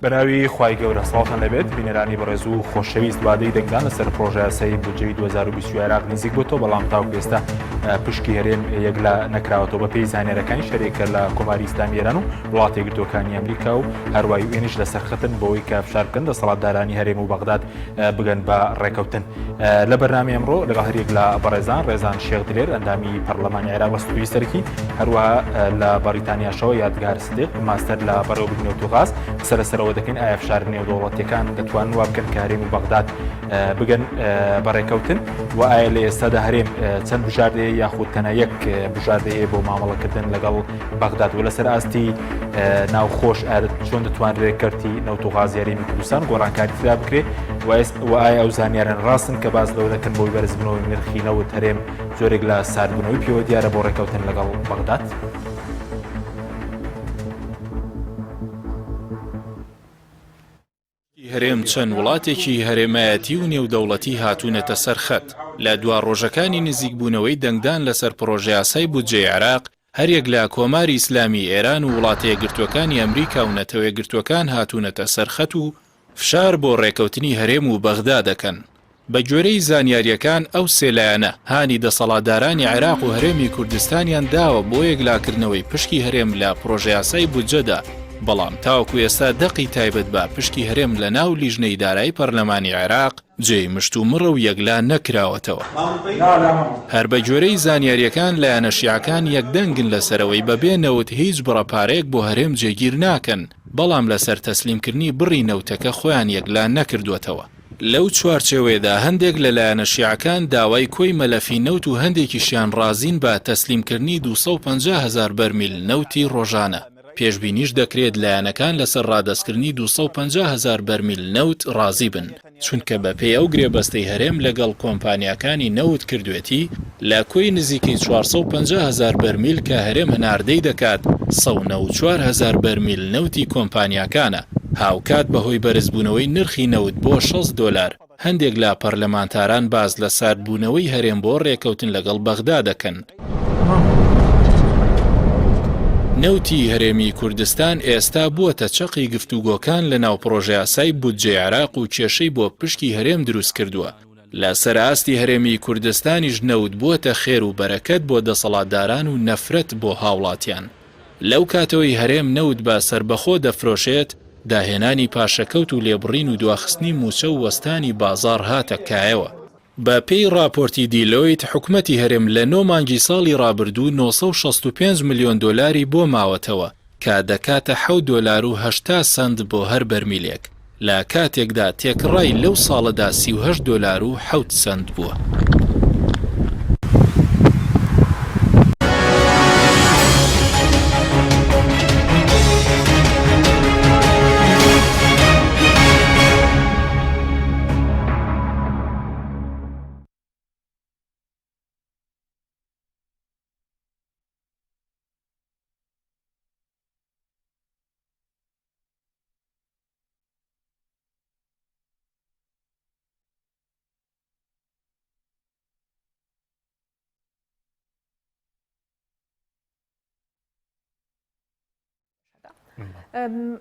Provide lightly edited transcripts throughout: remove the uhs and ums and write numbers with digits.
بەناوی خوای گەورە سڵاوتان لێبێت بینەرانی بەڕێز و خۆشەویست وادەی دەنگدان لەسەر پرۆژەیاسای بودجەی 2020 عێراق نزیک بۆتەوە بەڵام تاوەکو ئێستا پشکی هەرێم یەکلا نەکراوەتەوە بەپێی زانیارەکانی شەرێکە لە کۆماری ئیسلامی ئێران و وڵاتە یەکگرتووەکانی ئەمریکا و هەروای وێنیش لەسەر خەتن بۆی کە فشار بکەن دەسەڵاتدارانی هەرێم و بەغداد بگەن بە ڕێکەوتن. لە بەرنامەی ئەمڕۆ لەگەڵ هەریەک لە بەڕێزان ڕێزان شێخ دلێر ئەندامی پەرلەمانی عێراق لە ستودیۆی سەرەکی هەروەها لە بەڕیتانیاشەوە یادگار سدیق ماستەر لە بەڕێوەبردنی نەوت و غاز قسە لەسەرەوە دەکەین ئایا فشار نێودەوڵەتیەکان دەتوانن وا بکەن کە هەرێم و بەغداد بگەن بە ڕێکەوتن و ئایا لە ئێستادا هەرێم چەند بژاردەیە یاخود تەنها یەک بژاردەیە بۆ مامەڵەکردن لەگەڵ بەغداد و لەسەر ئاستی ناوخۆش ئایا چۆن دەتوانرێت کەرتی نەوت و غازی هەرێمی کوردستان گۆڕانکاری تێدا بکرێت و ئایا ئەو زانیاران ڕاستن کە باس لەوە دەکەن بۆی بەرزبوونەوەی نرخی نەوت هەرێم جۆرێک لە ساردبوونەوەی پێوە دیارە بۆ ڕێکەوتن لەگەڵ بەغداد؟ هەرێم چەند وڵاتێکی هەرێمایەتی و نێودەوڵەتی هاتوونەتە سەر خەت. لە دوا ڕۆژەکانی نزیکبوونەوەی دەنگدان لەسەر پڕۆژەیاسای بودجەی عێراق، هەریەک لە کۆماری ئیسلامی ئێران و وڵاتەیەکگرتووەکانی ئەمریکا و نەتەوەیەکگرتووەکان هاتوونەتە سەر خەت و فشار بۆ ڕێکەوتنی هەرێم و بەغدا دەکەن. بە گوێرەی زانیارییەکان ئەو سێ لایەنە هانی دەسەڵاتدارانی عێراق و هەرێمی کوردستانیان داوە بۆ یەکلاکردنەوەی پشکی هەرێم لە پرۆژەیاسای بودجەدا، بەڵام تاوەکو ئێستا دەقی تایبەت بە پشکی هەرێم لە ناو لیژنەی دارایی پەرلەمانی عێراق جێی مشتومڕە و یەکلا نەکراوەتەوە. هەر بە گوێرەی زانیارییەکان لایەنە شیعەکان یەکدەنگن لەسەرئەوەی بەبێ نەوت هیچ بڕە پارەیەک بۆ هەرێم جێگیر ناکەن، بەڵام لەسەر تەسلیمکردنی بڕی نەوتەکە خۆیان یەکلا نەکردووەتەوە. لەو چوارچێوەیەدا هەندێک لە لایەنە شیعەکان داوای کۆی مەلەفی نەوت و هەندێکیشیان ڕازین بە تەسلیمکردنی 250 هەزار بەرمیل نەوتی ڕۆژانە. پێشبینیش دەکرێت لایەنەکان لەسەر ڕادەستکردنی 250 هەزار بەرمیل نەوت ڕازی بن، چونکە بەپێی ئەو گرێبەستەی هەرێم لەگەڵ کۆمپانیاکانی نەوت کردوێتی، لە کۆی نزیکەی 450 هەزار بەرمیل کە هەرێم هەناردەی دەکات، 194 هەزار بەرمیل نەوتی کۆمپانیاکانە. هاوکات بەهۆی بەرزبوونەوەی نرخی نەوت بۆ 60 دۆلار، هەندێک لە پەرلەمانتاران باس لە ساردبوونەوەی هەرێم بۆ رێکەوتن لەگەڵ بەغدا دەکەن. نەوتی هەرێمی کوردستان ئێستا بووەتە چەقی گفتوگۆکان لەناو پڕۆژەیاسای بودجەی عێراق و کێشەی بۆ پشکی هەرێم دروستکردووە. لەسەر ئاستی هەرێمی کوردستانیش نەوت بووەتە خێر و بەرەکەت بۆ دەسەڵاتداران و نەفرەت بۆ هاوڵاتیان. لەو کاتەوەی هەرێم نەوت بە سەربەخۆ دەفرۆشێت، داهێنانی پاشەکەوت و لێبڕین و دواخستنی مووچە و وەستانی بازاڕ هاتە کایەوە. بە پێی ڕاپۆرتی دیلۆیت، حکومەتی هەرێم لە نۆ مانگی ساڵی ڕابردوو 965 ملیۆن دۆلاری بۆ ماوەتەوە کە دەکاتە حەوت دۆلار و 80 سەنت بۆ هەر بەرمیلێک، لە کاتێکدا تێکڕای لەو ساڵەدا 38 دۆلار و حەوت سەنت بووە.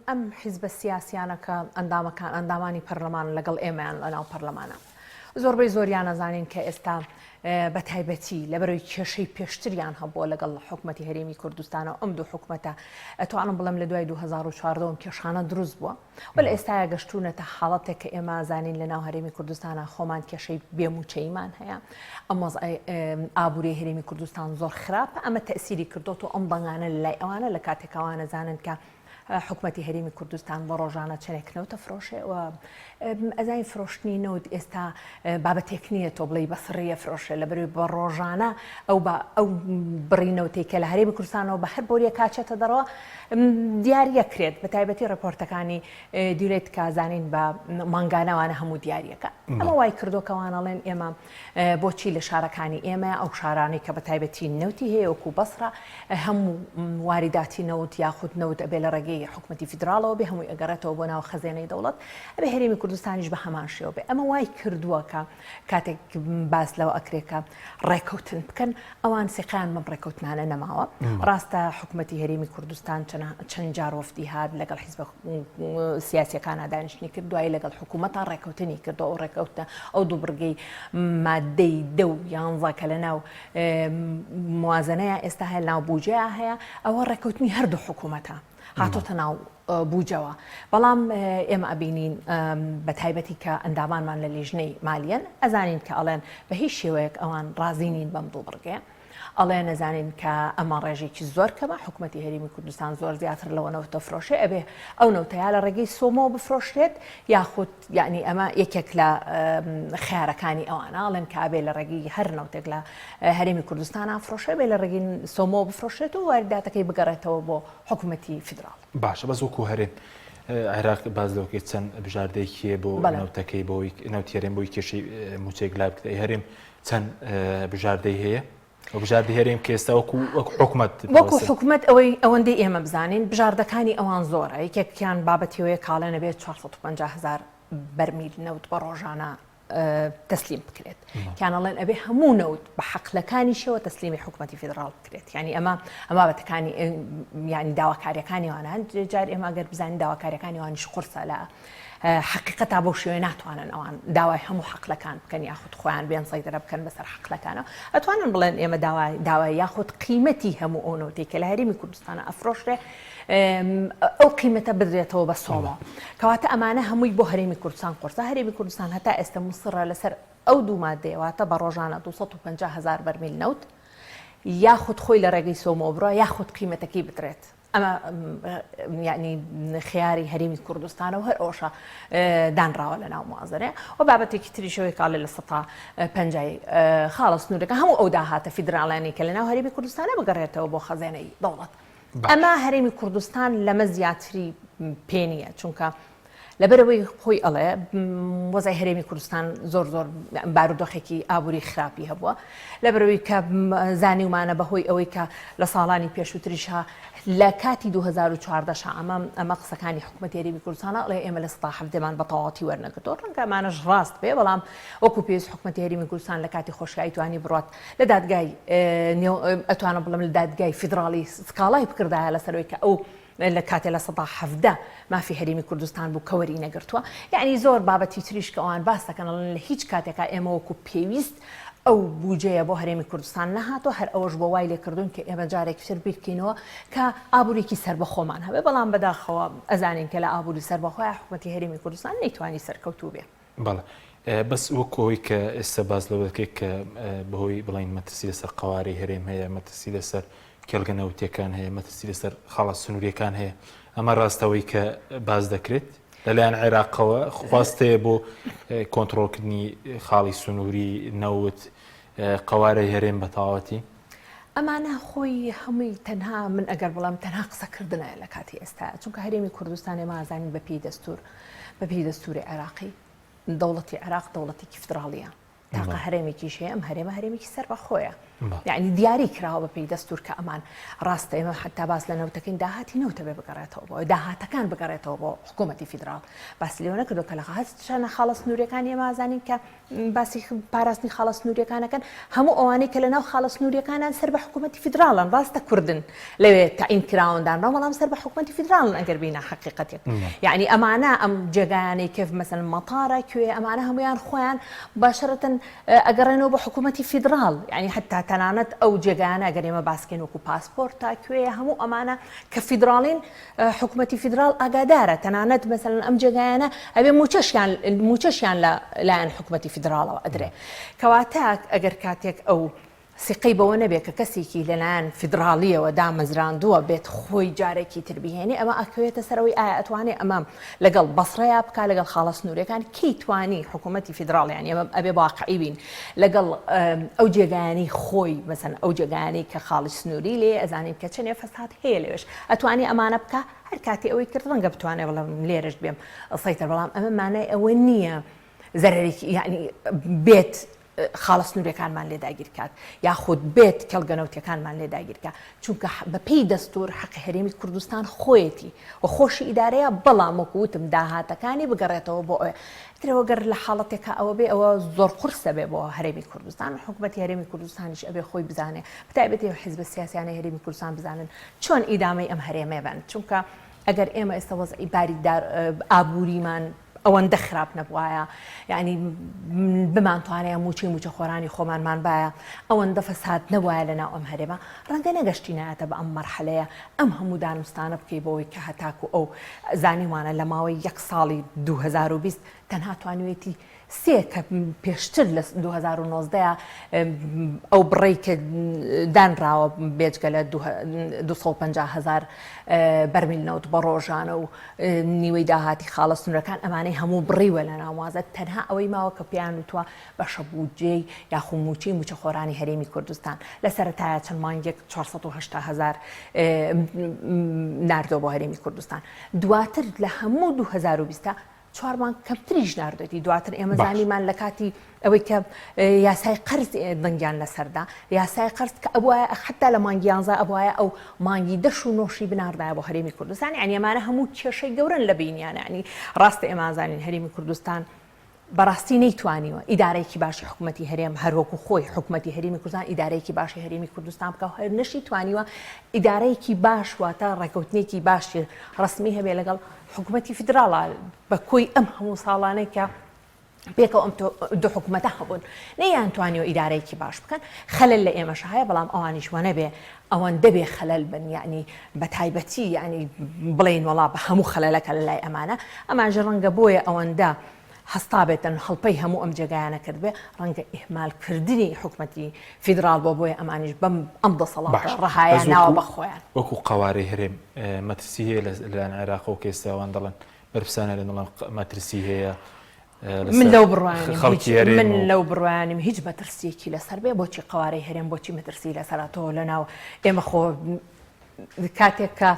ئەم حیزبە سیاسیانە کە ئەندامەکان ئەندامانی پەرلەمان لەگەڵ ئێمەیان لە ناو پەرلەمانە زۆربەی زۆریان ئەزانین کە ئێستا بە تایبەتی لەبەرەوەی کێشەی پێشتریان هەبووە لەگەڵ حکومەتی هەرێمی کوردستانە ئەم دوو حکومەتە ئەتوانم بڵێم لە دوای 2014 کێشانە دروست بووە و لە ئێستایا گەشتوونەتە حاڵەتێک کە ئێمە زانین لە ناو هەرێمی کوردستانە خۆمان کێشەی بێموچەیمان هەیە ئەم وەزعی ئابووری هەرێمی کوردستان زۆر خراپە ئەمە تەسیری کردۆتەوە ئەم دەنگانە لە لای ئەوانە لە کاتێکەوانە زانن کە حکومەتی هەرێمی کوردستان بە ڕۆژانە چەندێک نەوتە فرۆشێ و ئەزانین فرۆشتنی نەوت ئێستا بابەتێک نییە تۆ بڵێی بە سڕیە فرۆشێ لە بەروی بە ڕۆژانە ئەو بە ئەو بڕی نەوتێک کە لە هەرێمی کوردستانەوە بە هەر بۆریە کاچێتە دەرەوە دیاریەکرێت بە تایبەتی ڕێپۆرتەکانی دیولێت کە زانین بە مانگانەوانە هەموو دیاریەکە ئەمە وای کردو کەوانەڵێن ئێمە بۆچی لە شارەکانی ئێمە ئەو شارانەی کە بە تایبەتی نەوتی هەیە وەکو بەسرە هەموو واریداتی نەوت یاخود نەوت ئەبێ لە ڕێگەی. ڕێگەی حکومەتی فیدراڵەوە بێ هەمووی ئەگەڕێتەوە بۆ ناو خەزێنەی دەوڵەت ئەبێ هەرێمی کوردستانیش بە هەمان شێوە بێ ئەمە وای کردووە کە کاتێک باس لەوە ئەکرێ کە ڕێکەوتن بکەن ئەوان سیقەیان بەم ڕێکەوتنانە نەماوە ڕاستە حکومەتی هەرێمی کوردستان چەند جار وەفدی هات لەگەڵ حیزبە سیاسیەکانە دانیشتنی کرد دوایی لەگەڵ حکوومەتە ڕێکەوتنی کردو ئەو ڕێکەوتنە ئەو دوو بڕگەی مادەی دە و یانزە کە لە ناو موازنەیە ئێستا هەیە ناو بوجەیە هەیە ئەوە ڕێکەوتنی هەردوو حکوومەتە هاتۆتە ناو بوجەوە بەڵام ئێمە ئەبینین بە تایبەتی کە ئەندامانمان لە لیژنەی مالیەن ئەزانین کە ئەڵێن بە هیچ شێوەیەک ئەوان ڕازی نین بەم دوو بڕگەیە ئەڵێن ئەزانین کە ئەمە ڕێژێکی زۆر کەمە حکوومەتی هەرێمی کوردستان زۆر زیاتر لەوە نەوتە فرۆشێ ئەبێ ئەو نەوتەیە لە ڕێگەی سۆمۆ بفرۆشرێت یاخود یعنی ئەمە یەکێک لە خیارەکانی ئەوانە ئەڵێن کە ئەبێ لە ڕێگەی هەر نەوتێک لە هەرێمی کوردستان فرۆشێ بێ لە ڕێگەی سۆمۆ بفرۆشێت و وارداتەکەی بگەڕێتەوە بۆ حکوومەتی فیدراڵ. باشە بەس وەکو هەرێم عێراق باس لەوەکەی چەند بژاردەیەکی هەیە بۆ نەوتەکەی بۆی نەوتی هەرێم بۆی کێشەی مووچەیەک لا بکرێت هەرێم چەند بژاردەی هەیە و بژاردەی هەرێم کە ئێستا وەکو وەکو حکومەت وەکو حکومەت ئەوەی ئەوەندەی ئێمە بزانین بژاردەکانی ئەوان زۆرە یەکێکیان بابەتیەوەیە کاڵێ نەبێت 450 هزار بەرمیل نەوت بە ڕۆژانە تەسلیم بکرێت کیان ئەڵێن ئەبێ هەموو نەوت بە حەقلەکانیشەوە تەسلیمی حکوومەتی فیدراڵ بکرێت یعنی ئەمە ئەمە بابەتەکانی یعنی داواکاریەکانی وانە جار ئێمە گەر بزانین داواکاریەکانی وانیش قورسە لە حقیقەتا بەو شێوەیە ناتوانن ئەوان داوای هەموو حەقلەکان بکەن یاخود خۆیان بێن سەیدەرە بکەن بەسەر حەقلەکانەوە ئەتوانن بڵێن ئێمە داوای داوای یاخود قیمەتی هەموو ئەو نەوتێک کە لە هەرێمی کوردستانە ئەفرۆشرێ ئەو قیمەتە بدرێتەوە بە سۆمۆ. کەواتە ئەمانە هەمووی بۆ هەرێمی کوردستان قورسە، هەرێمی کوردستان هەتا ئێستا موسڕە لەسەر ئەو دوو مادەیە واتە بە ڕۆژانە 250 هەزار بەرمیل نەوت یاخود خۆی لە ڕێگەی سۆمۆ بڕە یاخود قیمەتەکەی بدرێت. ئەمە یعنی خیاری هەرێمی کوردستانە و هەر ئەوشە دانراوە لە ناو موازنەیە و بابەتێکی تریشەوەی کاڵێ لە سەتا پەنجای خاڵە سنوورەکە هەموو ئەو داهاتە فیدراڵیانی کە لە ناو هەرێمی کوردستانە بگەڕێتەوە بۆ خەزێنەی دەوڵەت. ئەمە هەرێمی کوردستان لەمە زیاتری پێ نییە چونکە لەبەرەوەی خۆی ئەڵێ وەزای هەرێمی کوردستان زۆر زۆر بارودۆخێکی ئابووری خراپی هەبووە لەبەرەوەی کە زانیومانە بەهۆی ئەوەی کە لە ساڵانی پێشووتریشا لە کاتی 2014 شا ئەمە ئەمە قسەکانی حکوومەت هەرێمی کوردستانە ئەڵێ ئێمە لە سەدا حەڤدەمان بە تەواوەتی وەرنەگرتەوە ڕەنگە ئەمانەش ڕاست بێ بەڵام وەکو پێویست حکوومەتی هەرێمی کوردستان لە کاتی خۆشیایی توانی بڕات لە دادگای ئەتوانم بڵێم لە دادگای فیدراڵی سکاڵای بکردایە لەسەرەوەی کە ئەو لە کاتێ 17% مافی هەرێمی کوردستان بوو کە وەری نەگرتووە یعنی زۆر بابەتی تریش کە ئەوان باس دەکەن ئەڵێن لە هیچ کاتێکا ئێمە وەکو پێویست ئەو بوجەیە بۆ هەرێمی کوردستان نەهاتووە هەر ئەوەش بۆ وای لێکردوون کە ئێمە جارێکی تر بیرکەینەوە کە ئابووریکی سەربەخۆمان هەبێ بەڵام بەداخەوە ئەزانین کە لە ئابووری سەربەخۆی حکوومەتی هەرێمی کوردستان نەیتوانی سەرکەوتوو بێ. بەڵێ بەس وەکو ئەوەی کە ئێستا باس لەوە دەکەیت کە بەهۆی بڵین مەترسی لەسەر قەوارەی هەرێم هەیە مەترسی لەسەر کێڵگە نەوتیەکان هەیە مەترسی لەسەر خاڵە سنووریەکان هەیە ئەمە ڕاستەوەی کە باس دەکرێت لەلایەن عێراقەوە خواستەیە بۆ کۆنتترۆلکردنی خاڵی سنووری نەوت قەوارەی هەرێم بە تەواوەتی؟ ئەمانە خۆی هەمووی تەنها من ئەگەر بڵێم تەنها قسەکردنە لە کاتی ئێستا چونکە هەرێمی کوردستان ئێمە ئازانین بە پێی دەستور بە پێی دەستوری عێراقی دەوڵەتی عێراق دەوڵەتێکی فیدراڵیە تاقە هەرێمێکیش هەیە ئەم هەرێمە هەرێمێکی سەربەخۆیە یعنی دیاری کراوە بە پێی دەستور کە ئەمان ڕاستە ئێمە حتا باس لە نەوتەکەین داهاتی نەوتە بێ بگەڕێتەوە بۆ داهاتەکان بگەڕێتەوە بۆ حکوومەتی فیدراڵ باس لێوە نەکردو کە لە هەست چەنە خاڵە سنووریەکانی ئێمە ئازانین کە باسی پاراستنی خاڵە سنووریەکانەکەن هەموو ئەوانەی کە لەناو خاڵە سنووریەکانان سەر بە حکوومەتی فیدراڵن ڕاستە کوردن لەوێ تەعین کراون دانراون بەڵام سەر بە حکوومەتی فیدراڵن ئەگەر بینە حەقیقەتێک یعنی ئەمانە ئەم جێگایانەی کە مەسەلەن مەتارە کوێ ئەمانە هەمویان خۆیان باشەرەتەن ئەگەڕێنەوە بۆ حکوومەتی فیدراڵ یعنی حتا تەنانەت ئەو جێگایانە ئەگەر ئێمە باسکەین وەکو پاسپۆرت تا کوێ هەموو ئەمانە کە فیدراڵین حکومەتی فیدراڵ ئاگادارە تەنانەت مەسەلەن ئەم جێگایانە ئەبێ موچەشیان موچەشیان لە لایەن حکومەتی فیدراڵەوە ئەدرێ کەواتە ئەگەر کاتێک ئەو سیقەی بەوە نەبێت کە کەسێکی لەلایەن فیدراڵیەوە دامەزراندووە بێت خۆی جارێکی تر بهێنێ ئەمە ئەکەوێتە سەرەوەی ئایا ئەتوانێ ئەمە لەگەڵ بەسڕەیا بکا لەگەڵ خاڵە سنوورەکان کەی توانی حکوومەتی فیدراڵیان ئێمە ئەبێ واقعی بین لەگەڵ ئەو جێگایانەی خۆی مەسەن ئەو جێگایانەی کە خاڵی سنووری لێ ئەزانین کە چەنێ فەساد هەیە لەوێش ئەتوانێ ئەمانە بکا هەر کاتی ئەوەی کرد ڕەنگە بتوانێ بڵێم لێرەش بێم سەیتەر بەڵام ئەمە مانای ئەوە نییە زەرەرێکی یعنی بێت. خاڵە سنوورەکانمان لێ داگیرکات یاخود بێت کێڵگە نەوتیەکانمان لێ داگیرکە چونکە بەپێی دەستور حەقی هەرێمی کوردستان خۆیەتی و خۆشی ئیدارەیە بەڵام وەکو وتم داهاتەکانی بگەڕێتەوە بۆ ئەوێ ترەوە گەر لە حاڵەتێکا ئەوە بێ ئەوە زۆر قورسە بێ بۆ هەرێمی کوردستان و حکوومەتی هەرێمی کوردستانیش ئەبێ خۆی بزانێ بەتایبەتی ئەو حیزبە سیاسیانەی هەرێمی کوردستان بزانن چۆن ئیدامەی ئەم هەرێمە بن چونکە ئەگەر ئێمە ئێستا وەزعی باری ئابووریمان ئەوەندە خراپ نەبوایە یعنی بمانتوانایە موچەی موچەخۆرانی خۆمانمان بایە ئەوەندە فەساد نەبوایە لە ناو ئەم هەرێمە ڕەنگە نەگەشتینایەتە بە ئەم مەرحەلەیە ئەم هەموو دانوستانە بکەی بۆی کە هەتاکو ئەو زانیوانە لە ماوەی یەک ساڵی 2020 تەنها توانیوێتی سێ کە پێشتر لە 2019 ئەو بڕەی کە دانراوە بێجگە لە 250 هزار بەرمیل نەوت بە ڕۆژانە و نیوەی داهاتی خاڵە سنوورەکان ئەمانەی هەموو بڕیوە لە ناوازە تەنها ئەوەی ماوە کە پێیان وتووە بەشە بودجەی یاخو موچەی موچەخۆرانی هەرێمی کوردستان لە سەرەتایە چەند مانگێک 480 هزار ناردووە بۆ هەرێمی کوردستان دواتر لە هەموو 2020 چوار مانگ کەمتریش ناردێتی دواتر ئێمە زانیمان لە کاتی ئەوەی کە یاسای قەرز دەنگیان لەسەردا یاسای قەرز کە ئەبوایە حتا لە مانگی یانزە ئەبوایە ئەو مانگی دەش و نۆشی بناردایە بۆ هەرێمی کوردستان یعنی ئەمانە هەموو کێشەی گەورن لە بینیان ینی ڕاستە ئێمازانین هەرێمی کوردستان بەڕاستی نەیتوانیوە ئیدارەیەکی باشی حکوومەتی هەرێم هەروەکو خۆی حکوومەتی هەرێمی کوردستان ئیدارەیەکی باشی هەرێمی کوردستان بکە هەر نەشی توانیوە ئیدارەیەکی باش واتە ڕێکەوتنێکی باشی ڕسمی هەبێ لەگەڵ حکوومەتی فیدراڵە بە کۆی ئەم هەموو ساڵانەی کە پێکەوە ئەم دوو حکوومەتە هەبوون نەیان توانیوە ئیدارەیەکی باش بکەن خەلل لە ئێمەش هەیە بەڵام ئەوانیش وە نەبێ ئەوەندە بێ خەلل بن یعنی بە تایبەتی یعنی بڵێین وەڵا بە هەموو خەلەلەکە لە لای ئەمانە ئەمانژە ڕەنگە بۆیە ئەوەندە هەستابێتن هەڵپەی هەموو ئەم جێگایانە کردبێ ڕەنگە ئیهمالکردنی حکومەتی فیدراڵ بۆ بۆیە ئەمانیش بەم ئەم دەسەڵاتە ڕەهایە ناوە بە خۆیان. وەکو قەوارەی هەرێم مەترسی هەیە لەلایەن عێراقەوە کە ئێستا ئەوان دەڵێن بەرپرسان هەرێم دەڵێن مەترسی هەیە من لەو بڕوانیم من لەو بڕوانیم هیچ مەترسیەکی لەسەر بێ بۆچی قوارەی هەرێم بۆچی مەترسی لەسەر تۆ لەناو ئێمە خۆ کاتێک کە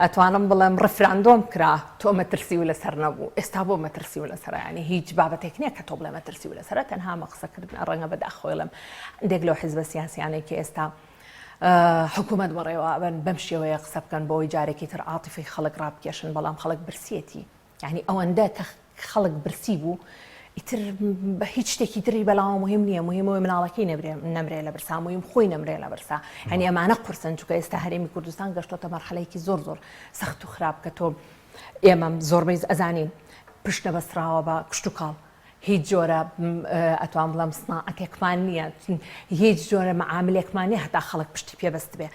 ئەتوانم بڵێم ڕفراندۆم کرا تۆ مەترسی و لەسەر نەبوو ئێستا بۆ مەترسی و لەسەر ینی هیچ بابەتێک نییە کە تۆ بڵێ مەترسی و لەسەر تەنها مە قسەکردن ڕەنگە بەداخۆڵم هەندێک لەو حزبە سیاسیانەی کە ئێستا حکوومەت بەڕێوە بن بەم شێوەیە قسە بکەن بۆی جارێکی تر عاتیفەی خەڵک ڕابکێشن بەڵام خەڵک برسیەتی یعنی ئەوەندە کە خەڵک برسی بوو ئیتر بە هیچ شتێکی تری بەلاوە مهم نییە مهمەوەی مناڵەکەی نەبرێ نەمرێ لە برسا مهم خۆی نەمرێ لە برسا هەنی ئەمانە قورسن چونکە ئێستا هەرێمی کوردستان گەشتۆتە مەرحەلەیەکی زۆر زۆر سەخت و خراپ کە تۆ ئێمە زۆربەی ئەزانین پشت نەبەستراوە بە کشتوکاڵ هیچ جۆرە ئەتوان بڵێم سناعەتێکمان نییە هیچ جۆرە مەعاملێکمان نییە هەتا خەڵک پشتی پێ بەستبێ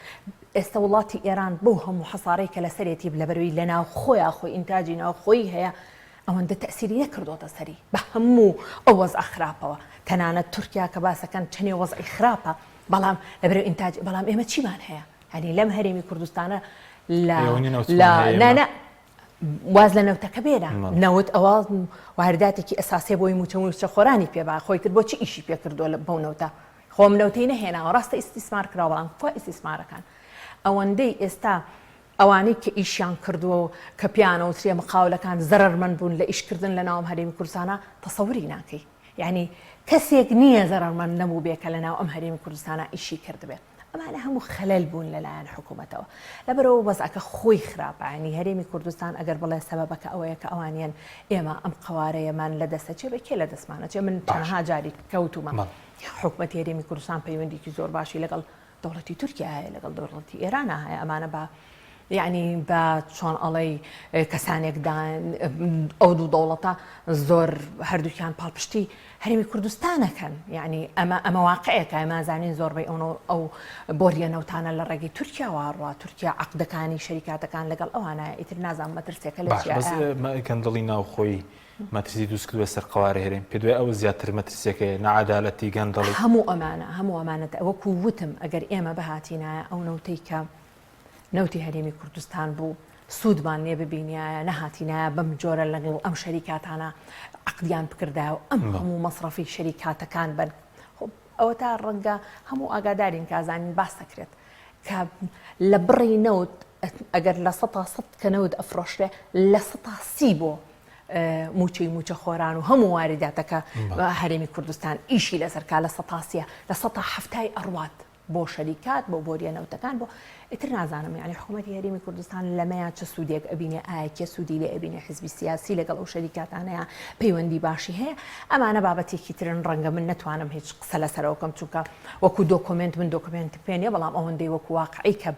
ئێستا وڵاتی ئێران بەو هەموو حەسارەی کە لەسەرێتی لەبەروی لە ناو خۆیان خۆی ئینتاجی ناوخۆی هەیە ئەوەندە تەسیری نەکردۆتە سەری بە هەموو ئەو وەزع خراپەوە تەنانەت تورکیا کە باسەکەن چەنێ وەزعی خراپە بەڵام لەبەرو ئینتاج بەڵام ئێمە چیمان هەیە هەنی لەم هەرێمی کوردستانە لە لە واز لە نەوتەکە بێنە نەوت ئەوە وارداتێکی ئەساسیە بۆی موچە موچە خۆرانی پێ با خۆی تر بۆچی ئیشی پێ کردووە لە بەو نەوتە خۆم نەوتەی نەهێناوە ڕاستە ئیستیسمار کراوە بەڵام کوا ئیستیسمارەکان ئەوەندەی ئێستا ئەوانەی کە ئیشیان کردووە و کە پیانەوترێ مقاولەکان زەرەرمەند بوون لە ئیشکردن لە ناوم هەرێمی کوردستانە تەسەوری ناکەی یعنی کەسێک نییە زەرەرمەند نەبوو بێ کە لە ناو ئەم هەرێمی کوردستانە ئیشی کردبێت ئەمانە هەموو خەلەل بوون لەلایەن حکوومەتەوە لەبەرەوە وەزعەکە خۆی خراپە ینی هەرێمی کوردستان ئەگەر بڵێ سەبەبەکە ئەوەیە کە ئەوانیان ئێمە ئەم قەوارەیەمان لە دەستە چێ بە کێ لە دەستمانە چێ من تەنها جاری کەوتومە حکومەتی هەرێمی کوردستان پەیوەندیکی زۆر باشی لەگەڵ دەوڵەتی تورکیا هەیە لەگەڵ دەوڵەتی ئێرانە هەیە ئەمانە بە یعنی بە چۆن ئەڵێی کەسانێک ئەو دوو دەوڵەتە زۆر هەردووکیان پاڵپشتی هەرێمی کوردستانەکەن یعنی ئەمە ئەمە واقعێکە ئێمە زانین زۆربەی ئەو ئەو بۆریە نەوتانە لە ڕێگەی تورکیاوە ڕوا تورکیا عقدەکانی شەریکاتەکان لەگەڵ ئەوانە ئیتر نازانم مەترسیەکە لە چیە گەندەڵی ناوخۆی مەترسی دروست کردووە سەر قەوارەی هەرێم پێ دوای ئەوە زیاتر مەترسیەکەیە نەعەدالەتی گەندەڵی هەموو ئەمانە هەموو ئەمانە وەکو وتم ئەگەر ئێمە بهاتینایە ئەو نەوتەی کە نەوتی هەرێمی کوردستان بوو سوودمان لێ ببینیایە نەهاتینایە بەم جۆرە لەگەڵ ئەم شەریکاتانە عەقدیان بکردایە و ئەم هەموو مەسرەفی شەریکاتەکان بن خۆ ئەوە تا ڕەنگە هەموو ئاگادارین کازانین باس دەکرێت کە لە بڕی نەوت ئەگەر لە سەتا سەد کە نەوت ئەفرۆشرێ لە سەتا سی بۆ. مووچەی مووچەخۆران و هەموو واریداتەکە هەرێمی کوردستان ئیشی لەسەر کا لە سەتا سیە لە سەتا حەفتای ئەڕوات بۆ شەریکات بۆ بۆریە نەوتەکان بۆ ئیتر نازانم یعنی حکوومەتی هەرێمی کوردستان لەمەیان چ سوودێک ئەبینێ ئایا کێ سوودی لێ ئەبینێ حزبی سیاسی لەگەڵ ئەو شەریکاتانەیە پەیوەندی باشی هەیە ئەمانە بابەتێکی ترن ڕەنگە من نەتوانم هیچ قسە لەسەرەوە بکەم چونکە وەکو document من document پێ نیە بەڵام ئەوەندەی وەکو واقعی کە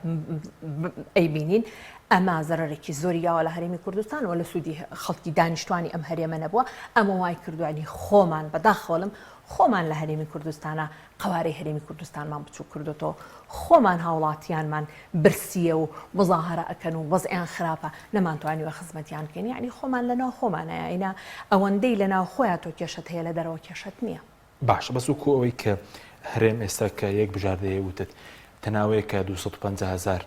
ئەیبینین ئەمە زەرەرێکی زۆری یاوە لە هەرێمی کوردستان و لە سوودی خەڵکی دانیشتوانی ئەم هەرێمە نەبووە ئەمە وای کردوانی خۆمان بەداخەوەڵم خۆمان لە هەرێمی کوردستانە قەوارەی هەرێمی کوردستانمان بچوک کردۆتەوە خۆمان هاوڵاتیانمان برسیە و مزاهرە ئەکەن و وەزعیان خراپە نەمانتوانیوە خزمەتیان بکەین یعنی خۆمان لەناو خۆمانە یاینا ئەوەندەی لەناو خۆیان تۆ کێشەت هەیە لە دەرەوە کێشەت نییە. باشە بەس وەکو ئەوەی کە هەرێم ئێستا کە یەک بژاردەیە وتت تەناوەیە کە 250 هزار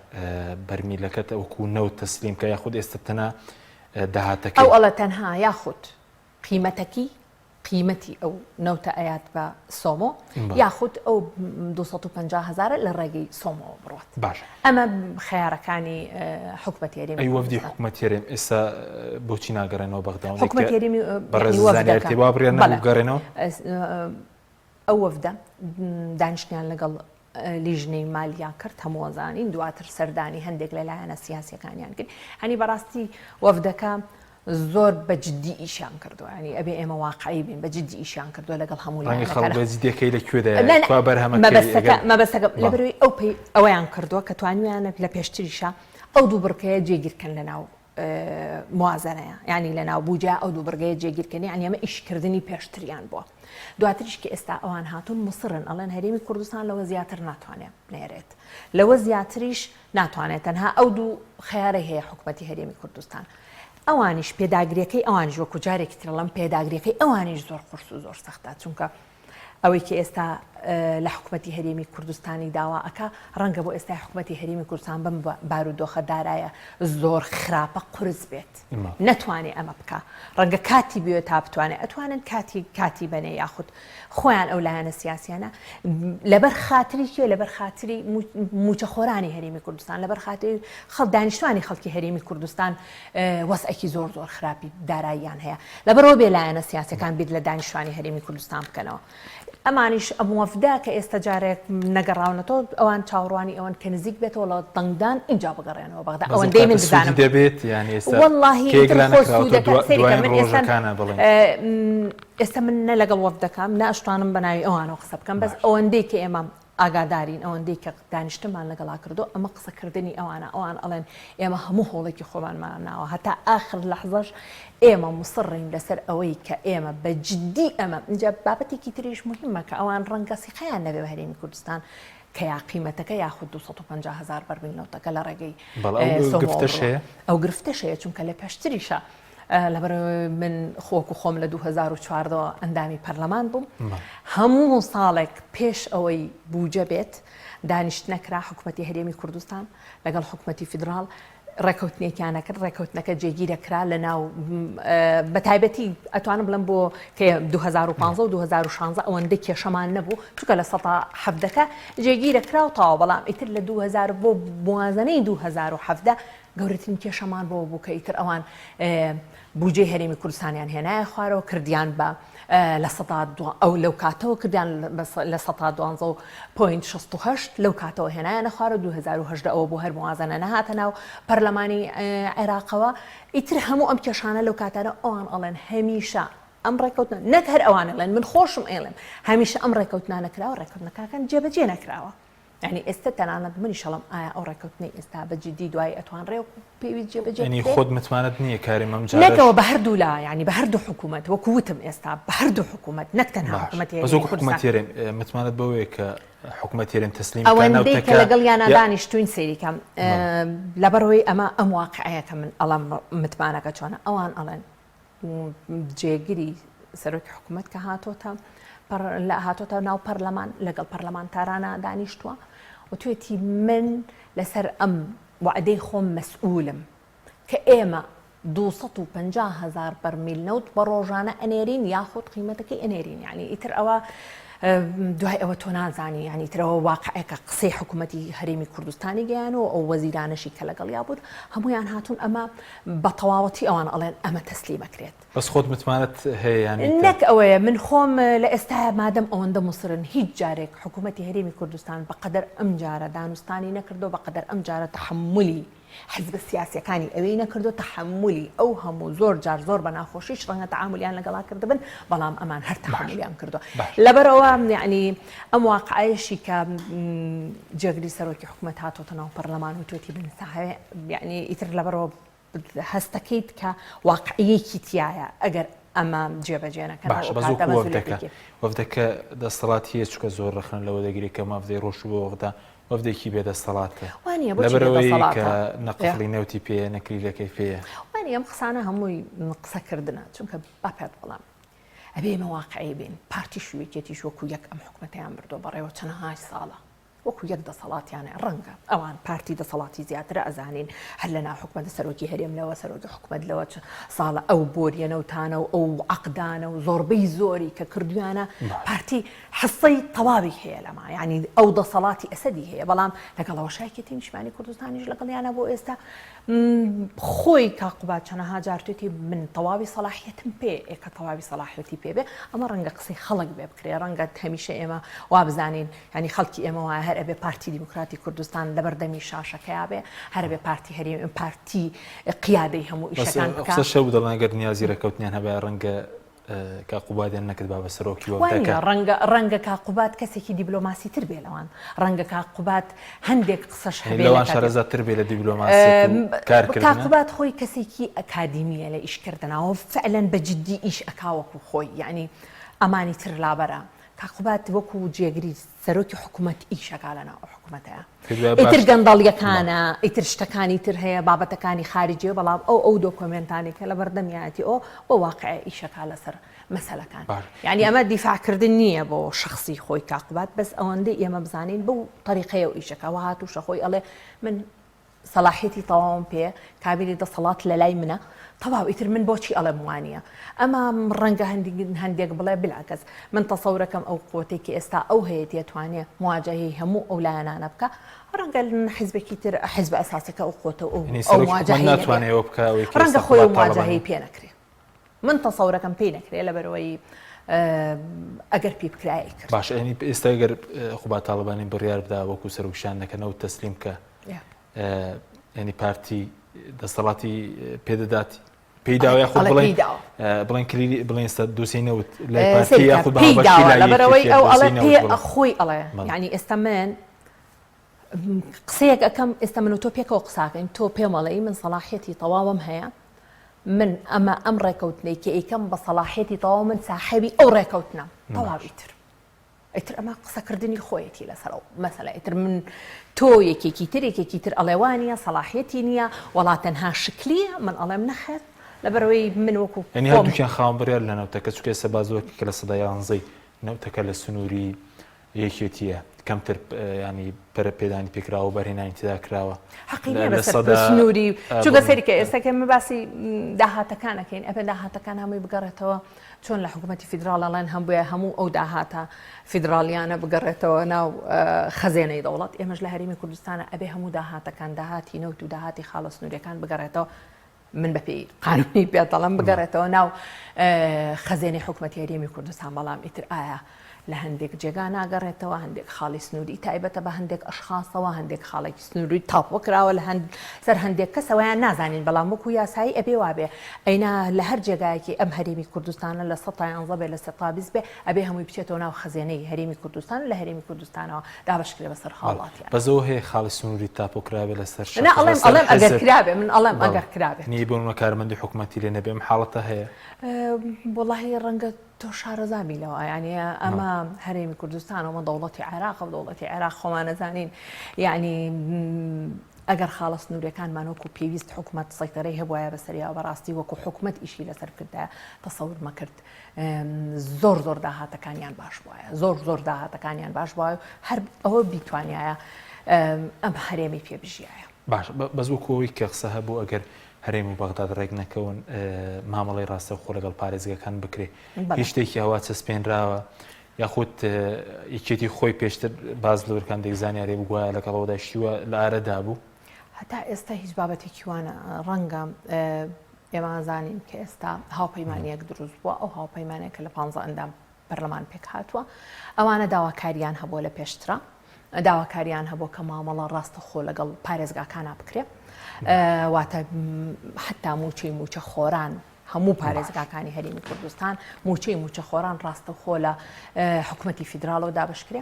بەرمیلەکەت وەکو نەوت تەسلیم کە یاخود ئێستا تەنها داهاتەکەی ئەو ئەڵێ تەنها یاخود قیمەتەکی قیمەتی ئەو نەوتە ئەیات بە سۆمۆ یاخود ئەو 250 هزارە لە ڕێگەی سۆمۆوە بڕات باش ئەمە خەیارەکانی حکومەتی هەرێمی ئەی وەفدی حکومەتی هەرێم ئێستا بۆچی ناگەڕێنەوە بەغدا حکومەتی هەرێمی بەڕێز زانیاری وا بڕیار نەبوو بگەڕێنەوە؟ ئەو وەفدە دانیشتنیان لەگەڵ لیژنەی مالیا کرد هەموو زانین دواتر سەردانی هەندێک لە لایەنە سیاسیەکانیان کرد هەنی بەڕاستی وەفدەکە زۆر بە جدی ئیشیان کردووە ینی ئەبێ ئێمە واقعی بین بە جدی ئیشیان کردووە لەگەڵ هەموو ڕەنگە خەڵک بە جدیەکەی لە کوێدایە کوا بەرهەمەکەی مەبەستەکە لەبەرەوەی ئەو پێی ئەوەیان کردووە کە توانیویانە لە پێشتریشا ئەو دوو بڕگەیە جێگیرکەن لە ناو موازنەیە یعنی لە ناو بوجا ئەو دوو بڕگەیە جێگیرکەن یعنی ئەمە ئیشکردنی پێشتریان بووە دواتریش کە ئێستا ئەوان هاتوون مصرن ئەڵێن هەرێمی کوردستان لەوە زیاتر ناتوانێت نێرێت لەوە زیاتریش ناتوانێت تەنها ئەو دوو خەیارەی هەیە حکومەتی هەرێمی کوردستان ئەوانیش پێداگریەکەی ئەوانیش وەکو جارێکی ترڵم پێداگریەکەی ئەوانیش زۆر قورس و زۆر سەختە چونکە ئەوەی کە ئێستا لە حکومەتی هەرێمی کوردستانی داوا ئەکا ڕەنگە بۆ ئێستای حکومەتی هەرێمی کوردستان بەم بارودۆخە دارایە زۆر خراپە قورس بێت نەتوانێ ئەمە بکا ڕەنگە کاتی بوێ تا بتوانێت ئەتوانن کاتی کاتی بەنێ یاخود خۆیان ئەو لایەنە سیاسیانە لەبەر خاتری کێ لەبەر خاتری موچەخۆرانی هەرێمی کوردستان لەبەر خاتری خەڵ دانیشتوانی خەڵکی هەرێمی کوردستان وەزعێکی زۆر زۆر خراپی داراییان هەیە لەبەرەوە بێ لایەنە سیاسەکان بیر لە دانیشتوانی هەرێمی کوردستان بکەنەوە ئەمانیش ئەم وەفدە کە ئێستا جارێک نەگەڕاونەتەوە ئەوان چاوەڕوانی ئەوەن کە نزیک بێتەوە لە دەنگدان ئینجا بگەڕێنەوە بەغدا ئەوەندەی من بزانم دەبێت یان ئێستا وەڵڵاهی کێک ئیتر لا خۆ نەکراوەتەوە سوودەکە دوا سەیری کە دوایین من ئێستا ڕۆژەکانە بڵێن ئێستا من نە لەگەڵ وەفدەکەم نە ئەشتوانم بە ناوی ئەوانەوە قسە بکەم بەس باش. ئەوەندەی کە ئێمە ئاگادارین ئەوەندەی کە دانیشتنمان لەگەڵا کردو ئەمە قسەکردنی ئەوانە ئەوان ئەڵێن ئێمە هەموو هەوڵێکی خۆمانمان ناوە هەتا ئاخر لەحزەش ئێمە موسڕین لەسەر ئەوەی کە ئێمە بە جدی ئەمە ئینجا بابەتێکی تریش موهیمە کە ئەوان ڕەنگە سیقەیان نەبێ بە هەرێمی کوردستان کە یا قیمەتەکە یاخود 250 هەزار بەرمیل نەوتەکە لە ڕێگەی بەڵێ ئەو سۆمۆوە گرفتەش بڕوا. هەیە؟ ئەو گرفتەش هەیە چونکە لە پێشتریشا لەبەر من خۆکو خۆم لە 2014 ئەندامی پەرلەمان بووم هەموو ساڵێک پێش ئەوەی بوجە بێت دانیشتنەکرا حکوومەتی هەرێمی کوردستان لەگەڵ حکوومەتی فیدراڵ ڕێکەوتنێکیانە کرد ڕێکەوتنەکە جێگیرە کرا لە ناو بە تایبەتی ئەتوانم بڵم بۆ کە 2015 و 2016 ئەوەندە کێشەمان نەبوو چونکە لە سەتا حەفدەکە جێگیرە کرا و تەواو بەڵام ئیتر لە 2000 بۆ موازنەی 2017 گەورەترین کێشەمان بەوە بوو کە ئیتر ئەوان بودجەی هەرێمی کوردستانیان هێنایە خوارەوە کردیان بە لە سەدا ئەو لەو کاتەوە کردیان لە سەتا دوانزە و point 68 لەو کاتەوە هێنایانە خوارەوە 2010 ئەوە بۆ هەر موازنە نەهاتە ناو پەرلەمانی عێراقەوە ئیتر هەموو ئەم کێشانە لەو کاتانە ئەوان ئەڵێن هەمیشە ئەم ڕێکەوتنە نەک هەر ئەوان ئەڵێن من خۆشم ئەیڵێم هەمیشە ئەم ڕێکەوتنانە کراوە ڕێکەوتنەکەکان جێبەجێ نەکراوە یانی ئێستا تەنانەت منیش ئەڵێم ئایا ئەو ڕێکەوتنەی ئێستا بە جدی دوایی ئەتوانرێ وەکو پێویست جێبەجێ یانی بکرێ؟ خۆت متمانەت نییە کاری مەم جارەش نەکەوە بە هەردوو لا یانی بە هەردوو حکوومەت وەکو وتم ئێستا بە هەردوو حکوومەت نەک تەنها باش حکوومەتی بەس هەرێمی وەکو کوردستان حکوومەتی هەرێم ئێ، متمانەت بەوەیە کە حکوومەتی هەرێم تەسلیم بکا ئەوەندەی کە نەوتەکە لەگەڵیانا یا دانیشتووین سەیری کەم بەڵێ. لەبەرئەوەی ئەمە ئەم واقعەیە کە من ئەڵێم متمانەکە چۆنە ئەوان ئەڵێن جێگری سەرۆکی حکوومەت کە هاتۆتە لە هاتۆتە ناو پەرلەمان لەگەڵ پەرلەمانتارانە دانیشتووە وتوێتی من لەسەر ئەم وعدەی خۆم مەسئولم کە ئێمە 250 هزار بەرمیل نەوت بە ڕۆژانە ئەنێرین یاخود قیمەتەکەی ئەنێرین یعنی ئیتر ئەوە. دوای ئەوە تۆ نازانی یانی ترەوە واقعێکە قسەی حکوومەتی هەرێمی کوردستانی گەیان و ئەو وەزیرانەشی کە لەگەڵیا بوون هەمویان هاتوون ئەمە بە تەواوەتی ئەوان ئەڵێن ئەمە تەسلیمەکرێت. بەس خۆت متمانەت هەیە یان نەک ئەوەیە من خۆم لە ئێستا مادەم ئەوەندە موسرن هیچ جارێک حکوومەتی هەرێمی کوردستان بەقەدەر ئەم جارە دانوستانی نەکردو بەقەدەر ئەم جارە تەحەمولی حزبە سیاسیەکانی ئەوێی نەکردو تەحەمولی ئەو هەموو زۆر جار زۆر بە ناخۆشیش ڕەنگە تەعامولیان لەگەڵا کردبن بەڵام ئەمان هەر تەحەمولیان کردو لەبەرئەوە یعنی ئەم واقعەیەشی کە جێگری سەرۆکی حکومەت هاتۆتە ناو پەرلەمان و توێتی بن یعنی ئیتر لەبەرەوە هەستەکەیت کە واقعیەکی تایە ئەگەر ئەمە جێبەجێ نەکەن باشە بەس وەکو وەفدەکە وەفدەکە دەسەڵاتی هەیە چونکە زۆر ڕەخنە لەوە دەگیرێت کە مەفدەی ڕۆشتوو بۆ بەغدا وەفدێکی بێ دەسەڵاتە وانە بۆچی بێ لەبەرئەوەی دەسەڵاتە کە نە قفڵی نەوتی پێیە نە کلیلەکەی پێیە. وانە ئەم قسانە هەمووی قسەکردنە چونکە با پێت بڵێم ئەبێ ئێمە واقعی بین پارتیش و یەکێتیش وەکو یەک ئەم حکومەتەیان بردووە بەڕێوە چەنەهای ساڵە وەکو یەک دەسەڵاتیان هەیە ڕەنگە ئەوان پارتی دەسەڵاتی زیاترە ئەزانین هەر لە ناو حکومەت سەرۆکی هەرێم لەوە سەرۆکی حکومەت لەوە چ ساڵە ئەو بۆریە نەوتانە و ئەو عەقدانە و زۆربەی زۆری کە کردویانە پارتی حسەی تەواوی هەیە لەما یعنی ئەو دەسەڵاتی ئەسەدی هەیە بەڵام لەگەڵ ئەوەشا یەکێتی نیشتمانی کوردستانیش لەگەڵیانە بۆ ئێستا خۆی کاک قوباد چەنەها جار توێتی من تەواوی سەلاحیەتم پێ ئێ کە تەواوی سەلاحیەتی پێ بێ ئەمە ڕەنگە قسەی خەڵک بێ بکرێ ڕەنگە هەمیشە ئێمە وابزانین ینی خەڵکی ئێمە وایە هەر ئەبێ پارتی دیموکراتی کوردستان لەبەر دەمی شاشەکەیا بێ هەر ئەبێ پارتی هەرێم پارتی قیادەی هەموو ئیشەکان بکا. قسە شەو دەڵێن گەر نیازی ڕێککەوتنیان هەبایە ڕەنگە کاک قوبادیان نەکردبا بە سەرۆکی وەفدەکە. وانیە ڕەنگە ڕەنگە کاک قوباد کەسێکی دیبلۆماسی تر بێ لەوان ڕەنگە کاک قوباد هەندێک قسەش هەبێ لەوان شارەزاتر بێ لە دیبلۆماسیەت و کارکردن. کاک قوباد خۆی کەسێکی ئەکادیمیە لە ئیشکردنا و فعلەن بە جدی ئیش ئەکا وەکو خۆی یەعنی ئەمانی تر لابەرە کاک قوباد وەکو جێگری سەرۆکی حکومەت ئیش ئەکا لەناو ئەو حکومەتەیا ئیتر گەندەڵیەکانە ئیتر شتەکانی تر هەیە بابەتەکانی خارجیە بەڵام ئەو ئەو دۆکۆمێنتانی کە لەبەردەمیایەتی ئەو بۆ واقع ئیشەکا لەسەر مەسەلەکان یعنی ئەمە دیفاعکردن نییە بۆ شخصی خۆی کاقوبات بەس ئەوەندەی ئێمە بزانین بەو طریقەیە و ئیشەکە وە هاتووشە خۆی ئەڵێ من سەڵاحیەتی تەواوم پێیە، کابینی دەسەڵات لەلای منە، تەواو ئیتر من بۆچی ئەڵێم وانیە؟ ئەمە ڕەنگە هەندێک بڵێ بالعکس من تەسەورەکەم ئەو قوتەی کە ئێستا ئەو هەیەتی ئەتوانێ مواجەهەی هەموو ئەو لایەنانە بکا، ڕەنگە حیزبێکی تر حیزبە ئەساسەکە ئەو قوتە و ئەو مواجەهەی نەبێ، ڕەنگە خۆی ئەو مواجەهەی پێ نەکرێ. من تەسەورەکەم پێی نەکرێ لەبەرئەوەی ئەگەر پێی بکرایە ئەیکرد. باشە یانی ئێستا گەر قوباد تاڵەبانی بڕیار بدا وەکو سەرۆک شاندەکە نەوت تەسلیم بکە ینی پارتی دەسەڵاتی پێدەدات پێی داوە یاخود بڵێن بڵێن کلیلی بڵێن ئێستا دۆسیەی نەوت لای پارتی یاخود پێی داوە لەبەرئەوەی ئەو ئەڵێ پێ خۆی ئەڵێ یعنی ئێستا من قسەیەک ئەکەم ئێستا من و تۆ پێکەوە قساکەین تۆ پێمەڵێی من سەڵاحیەتی تەواوم هەیە من ئەمە ئەم ڕێکەوتنەی کە ئەیکەم بە سەڵاحیەتی تەواو من ساحێبی ئەو ڕێکەوتنەم تەواو ئیتر ئیتر ئەمە قسەکردنی خۆیەتی لەسەر ئەو مەسەلە ئیتر من تۆ یەکێکی تر یەکێکی تر ئەڵێ وانییە سەڵاحیەتی نییە وەڵا تەنها شکلیە من ئەڵێم نەخێر لەبەرئەوەی من وەکو یعنی هەردووکیان خاوەن بڕیار لە نەوتەکە چونکە ئێستا باس لەوە کە لە سەدا یانزەی نەوتەکە لە سنووری یەکێتیە کەمتر ینی پەرە پێدانی پێکراوە بەرهێنانی تێدا کراوە حەقی نییە بەسەر سنووری چونکە سەیرکە ئێستا کە ئێمە باسی داهاتەکان ئەکەین ئەبێ داهاتەکان هەمووی بگەڕێتەوە چۆن لە حکوومەتی فیدراڵ ئەڵێن هەم بۆیە هەموو ئەو داهاتە فیدراڵیانە بگەڕێتەوە ناو خەزێنەی دەوڵەت ئێمەش لە هەرێمی کوردستانە ئەبێ هەموو داهاتەکان داهاتی نەوت و داهاتی خاڵە سنووریەکان بگەڕێتەوە من بەپێی قانونی پێت دەڵێم بگەڕێتەوە ناو خەزێنەی حکومەتی هەرێمی کوردستان بەڵام ئیتر ئایا لە هەندێک جێگا ناگەڕێتەوە هەندێک خاڵی سنووری تایبەتە بە هەندێک ئەشخاصەوە هەندێک خاڵێکی سنووری تاپۆ کراوە لە هەند سەر هەندێک کەسەوەیان نازانین بەڵام وەکو یاسایی ئەبێ وابێ ئەینا لە هەر جێگایەکی ئەم هەرێمی کوردستانە لە سە یانزە بێ لە سە 20 بێ ئەبێ هەمووی بچێتەوە ناو خەزێنەی هەرێمی کوردستان و لە هەرێمی کوردستانەوە دابەش کرێ بەسەر هاوڵاتیان. بەس ئەوە هەیە خاڵی سنووری تاپۆ کرابێ لەسەر شەخس نا ئەڵێم لەسەر ئەڵێم ئەگەر حیزب کرابێ من ئەڵێم بەڵێ ئەگەر کرابێت. نی بۆ نمونە کارمەندی حکومەتی لێ نەبێ ئەم حاڵەتە هەیە؟ وەڵاهی ڕەنگە تۆ شارەزا بی لەوە یانی ئەمە هەرێمی کوردستان ئەمە دەوڵەتی عێراقە و دەوڵەتی عێراق خۆمان ئەزانین یانی ئەگەر خاڵە سنووریەکانمان وەکو پێویست حکومەت سەیتەرەی هەبوایە بەسەریاوە بەڕاستی وەکو حکومەت ئیشی لەسەر بکردایە تەسەور مەکرد زۆر زۆر داهاتەکانیان باش بوایە زۆر زۆر داهاتەکانیان باش بوایە هەر ئەوە بیتوانایە ئەم هەرێمی پێ بژیایە. باش بەس وەکو ئەوەی کە قسە هەبوو ئەگەر هەرێم و بەغداد ڕێک نەکەون مامەڵەی ڕاستەوخۆ لەگەڵ پارێزگەکان بکرێ هیچ شتێکی ئەوە چەسپێنراوە؟ یاخود یەکێتی خۆی پێشتر باز لەورکان دێک زانیاری بگوایە لەگەڵەوەدا شتیوە لە ئارەدا بوو؟ هەتا ئێستا هیچ بابەتێکی وانە ڕەنگە ئێمە زانین کە ئێستا هاوپەیمانیەک دروست بووە ئەو هاوپەیمانێک کە لە پ ئەندام پەرلەمان پێک هاتووە ئەوانە داواکاریان هەبووە لە پێشترا داواکاریان هەبوو کە مامەڵە ڕاستەخۆ لەگەڵ پارێزگاکانە بکرێ واتە حتا موچەی موچە خۆران هەموو پارێزگاکانی هەرێمی کوردستان موچەی موچە خۆران ڕاستەخۆ لە حکوومەتی فیدراڵەوە دابشکرێ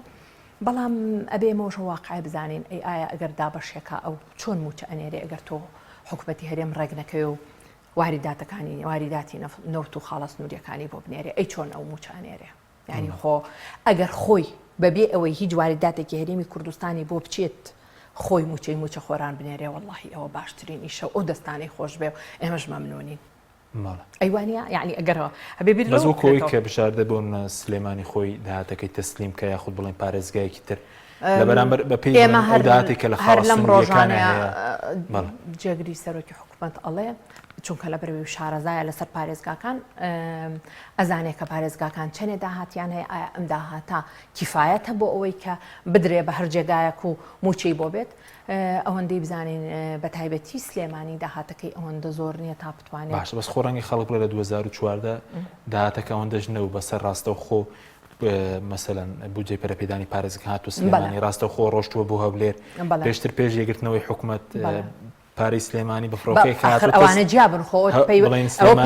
بەڵام ئەبێ مۆژە واقعی بزانین ئەی ئایا ئەگەر دابەشێکە ئەو چۆن موچە ئەنێرێ ئەگەر تۆ حکوومەتی هەرێم ڕێک نەکەوێ و واریداتەکانی واریداتی نەوت و خاڵە سنووریەکانی بۆ بنێرێ ئەی چۆن ئەو موچە ئەنێرێ یعنی خۆ ئەگەر خۆی بەبێ ئەوەی هیچ واریداتێکی هەرێمی کوردستانی بۆ بچێت خۆی موچەی موچە خۆران بنێرێ واللهی ئەوە باشترین ئیشە ئەو دەستانەی خۆش بێ و ئێمەش مەمنونین ئەیوانە یعنی ئەگەرەوە هەبێ بیر بەس وەکۆی کە بژاردە بۆ سلێمانی خۆی داهاتەکەی تەسلیم کە یاخود بڵێن پارێزگایەکی تر لە بەرامبەر بە پێی ئێمە هەر داهاتێک کە لە هەر خاڵە لەم سنوورییەکانە ڕۆژانەیە هەیە بەڵێ. جێگری سەرۆکی حکوومەت ئەڵێ چونکە لە بەرەوەی شارەزایە لەسەر پارێزگاکان ئەزانێ کە پارێزگاکان چەنێ داهاتیان هەیە ئایا ئەم داهاتە کیفایەتە بۆ ئەوەی کە بدرێ بە هەر جێگایەک و موچەی بۆ بێت ئەوەندەی بزانین بە تایبەتی سلێمانی داهاتەکەی ئەوەندە زۆر نییە تا بتوانێت باشە بەس خۆ ڕەنگە خەڵک بڵێ لە 2014 داهاتەکە ئەوەندەش نەبوو بەسەر ڕاستەوخۆ مەسەلەن بودجەی پەرەپێدانی پارێزگا هات و سلێمانی ڕاستەوخۆ ڕۆشتووە بۆ هەولێر پێشتر پێش یەکگرتنەوەی حکومەت پارەی سلێمانی بە فڕۆکەیەک هات ئەوانە جیابن خۆ ئەوە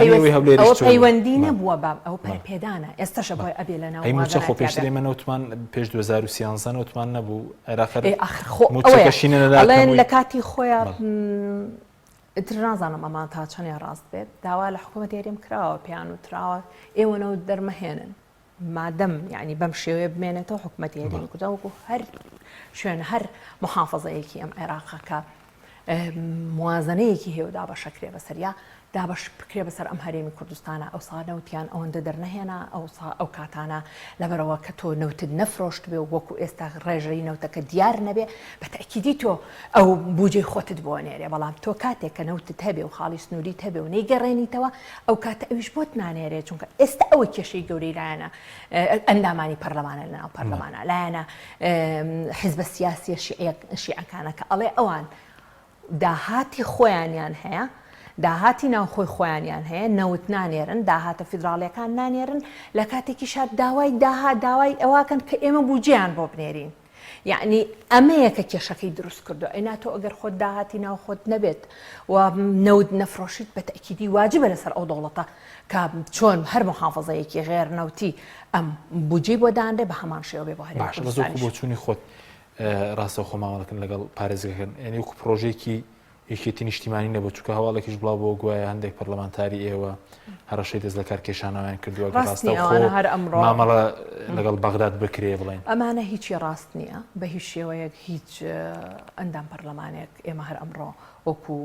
پەیوەندی نەبووە بە ئەو پەرەپێدانە ئێستاشە بۆی ئەبێ لە ناو موچە خۆ پێشتر ئێمە نەوتمان پێش 2013 نەوتمان نەبوو عێراق ئاخر خۆ موچەکەشی نەدەڵێن لە کاتی خۆیان ئیتر نازانم ئەمان تا چەندێ ڕاست بێت داوا لە حکوومەتی هەرێم کراوە پێیان وتراوە ئێوە نەوت دەرمەهێنن مادەم یانی بەم شێوەیە بمێنێتەوە حکومەتی هەرێمی کوردستان وەکو هەر شوێن هەر محافظەیەکی ئەم عێراقە کە موازنەیەکی هەیە و دابەشەکرێ بەسەریا دابەش بکرێ بەسەر ئەم هەرێمی کوردستانە ئەوسا نەوتیان ئەوەندە دەرنەهێنا ئەوسا ئەو کاتانە لەبەرەوە کە تۆ نەوتت نەفرۆشت بێ و وەکو ئێستا ڕێژەی نەوتەکە دیار نەبێ بە تەئکیدی تۆ ئەو بوجەی خۆتت بۆ نێرێ بەڵام تۆ کاتێک کە نەوتت هەبێ و خاڵی سنووریت هەبێ و نەیگەڕێنیتەوە ئەو کاتە ئەویش بۆت نانێرێ چونکە ئێستا ئەوە کێشەی گەورەی لایەنە ئەندامانی پەرلەمانە لەناو پەرلەمانە لایەنە حیزبە سیاسیە شیعەکانە کە ئەڵێ ئەوان داهاتی خۆیانیان هەیە داهاتی ناوخۆی خۆیانیان هەیە نەوت نانێرن داهاتە فیدراڵیەکان نانێرن لە کاتێکیشا داوای داها داوای ئەوەکەن کە ئێمە بودجەیان بۆ بنێرین یەعنی ئەمەیە کە کێشەکەی دروست کردوە ئەینا تۆ ئەگەر خۆت داهاتی ناوخۆت نەبێت و نەوت نەفرۆشیت بە تەئکیدی واجبە لەسەر ئەو دەوڵەتە کە چۆن هەر محافظەیەکی غێر نەوتی ئەم بودجەی بۆ دانرێ بە هەمان شێوە بێ بۆ هەرێمی باشە بەس وەکو کوردستانیش. بۆچوونی خۆت ڕاستەوخۆ مامەڵەکردن لەگەڵ پارێزگەکان یعنی وەکو پرۆژەیەکی یەکێتی نیشتیمانی نەبوو چونکە هەواڵێکیش بڵاو بۆ گوایە هەندێک پەرلەمانتاری ئێوە هەڕەشەی دەست لەکار کێشانەوەیان کردووە ڕاست نییە ئەوانە هەر ئەمڕۆ مامەڵە لەگەڵ بەغداد بکرێ بڵێن ئەمانە هیچی ڕاست نییە بە هیچ شێوەیەک هیچ ئەندام پەرلەمانێک ئێمە هەر ئەمڕۆ وەکو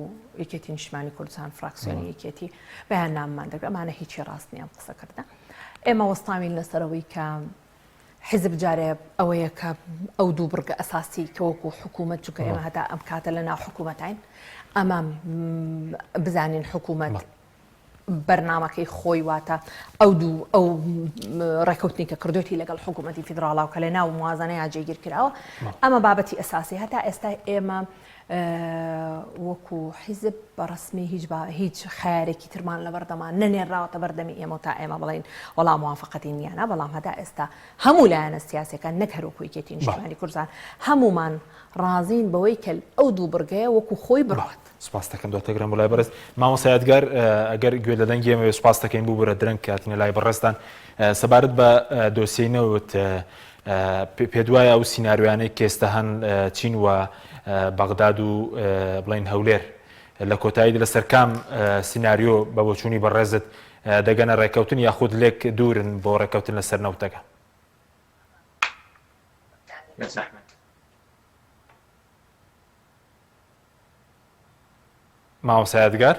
یەکێتی نیشتمانی کوردستان فراکسیۆنی یەکێتی بەیاننامەمان دەکرد ئەمانە هیچی ڕاست نییە ئەم قسەکردنە ئێمە وەستاوین لەسەرەوەی کە حیزب جارێ ئەوەیە کە ئەو دوو بڕگە ئەساسی کە وەکو حکوومەت چونکە ئێمە هەتا ئەم کاتە لە ناو حکوومەتین ئەمە بزانین حکوومەت بەرنمەکەی خۆی واتە ئەو دوو ئەو ڕێکەوتنی کە کردوێتی لەگەڵ حکوومەتی فیدراڵا و کە لە ناو موازنەیە جێگیر کراوە ئەمە بابەتی ئەساسی هەتا ئێستا ئێمە وەکو حیزب بە ڕەسمی هیچ با هیچ خەیارێکی ترمان لەبەردەمان نەنێراوەتە بەردەمی ئێمە تا ئێمە بڵێین وەڵا موافقەتی نییانە بەڵام هەتا ئێستا هەموو لایەنە سیاسەکان نەک هەر وەکو یەکێتی نیشتمانی کوردستان هەمومان ڕازین بەوەی کە ئەو دوو بڕگەیە وەکو خۆی بڕات. سپاس دەکەم دواتر گرم بۆ لای بەڕێز مامۆستا یادگار ئەگەر گوێ لە دەنگی ئێمە بێ سپاس دەکەین ببورە درەنگ کاتینە لای بەڕێزتان سەبارەت بە دۆسیەی نەوت پێتوایە ئەو سیناریۆیانەی کە ئێستا هەن چین و بەغداد و بڵێین هەولێر لە کۆتاییدا لەسەر کام سیناریۆ بە بۆچوونی بەڕێزت دەگەنە ڕێککەوتن یاخود لێک دوورن بۆ ڕێککەوتن لەسەر نەوتەکە؟ مامۆستا یادگار؟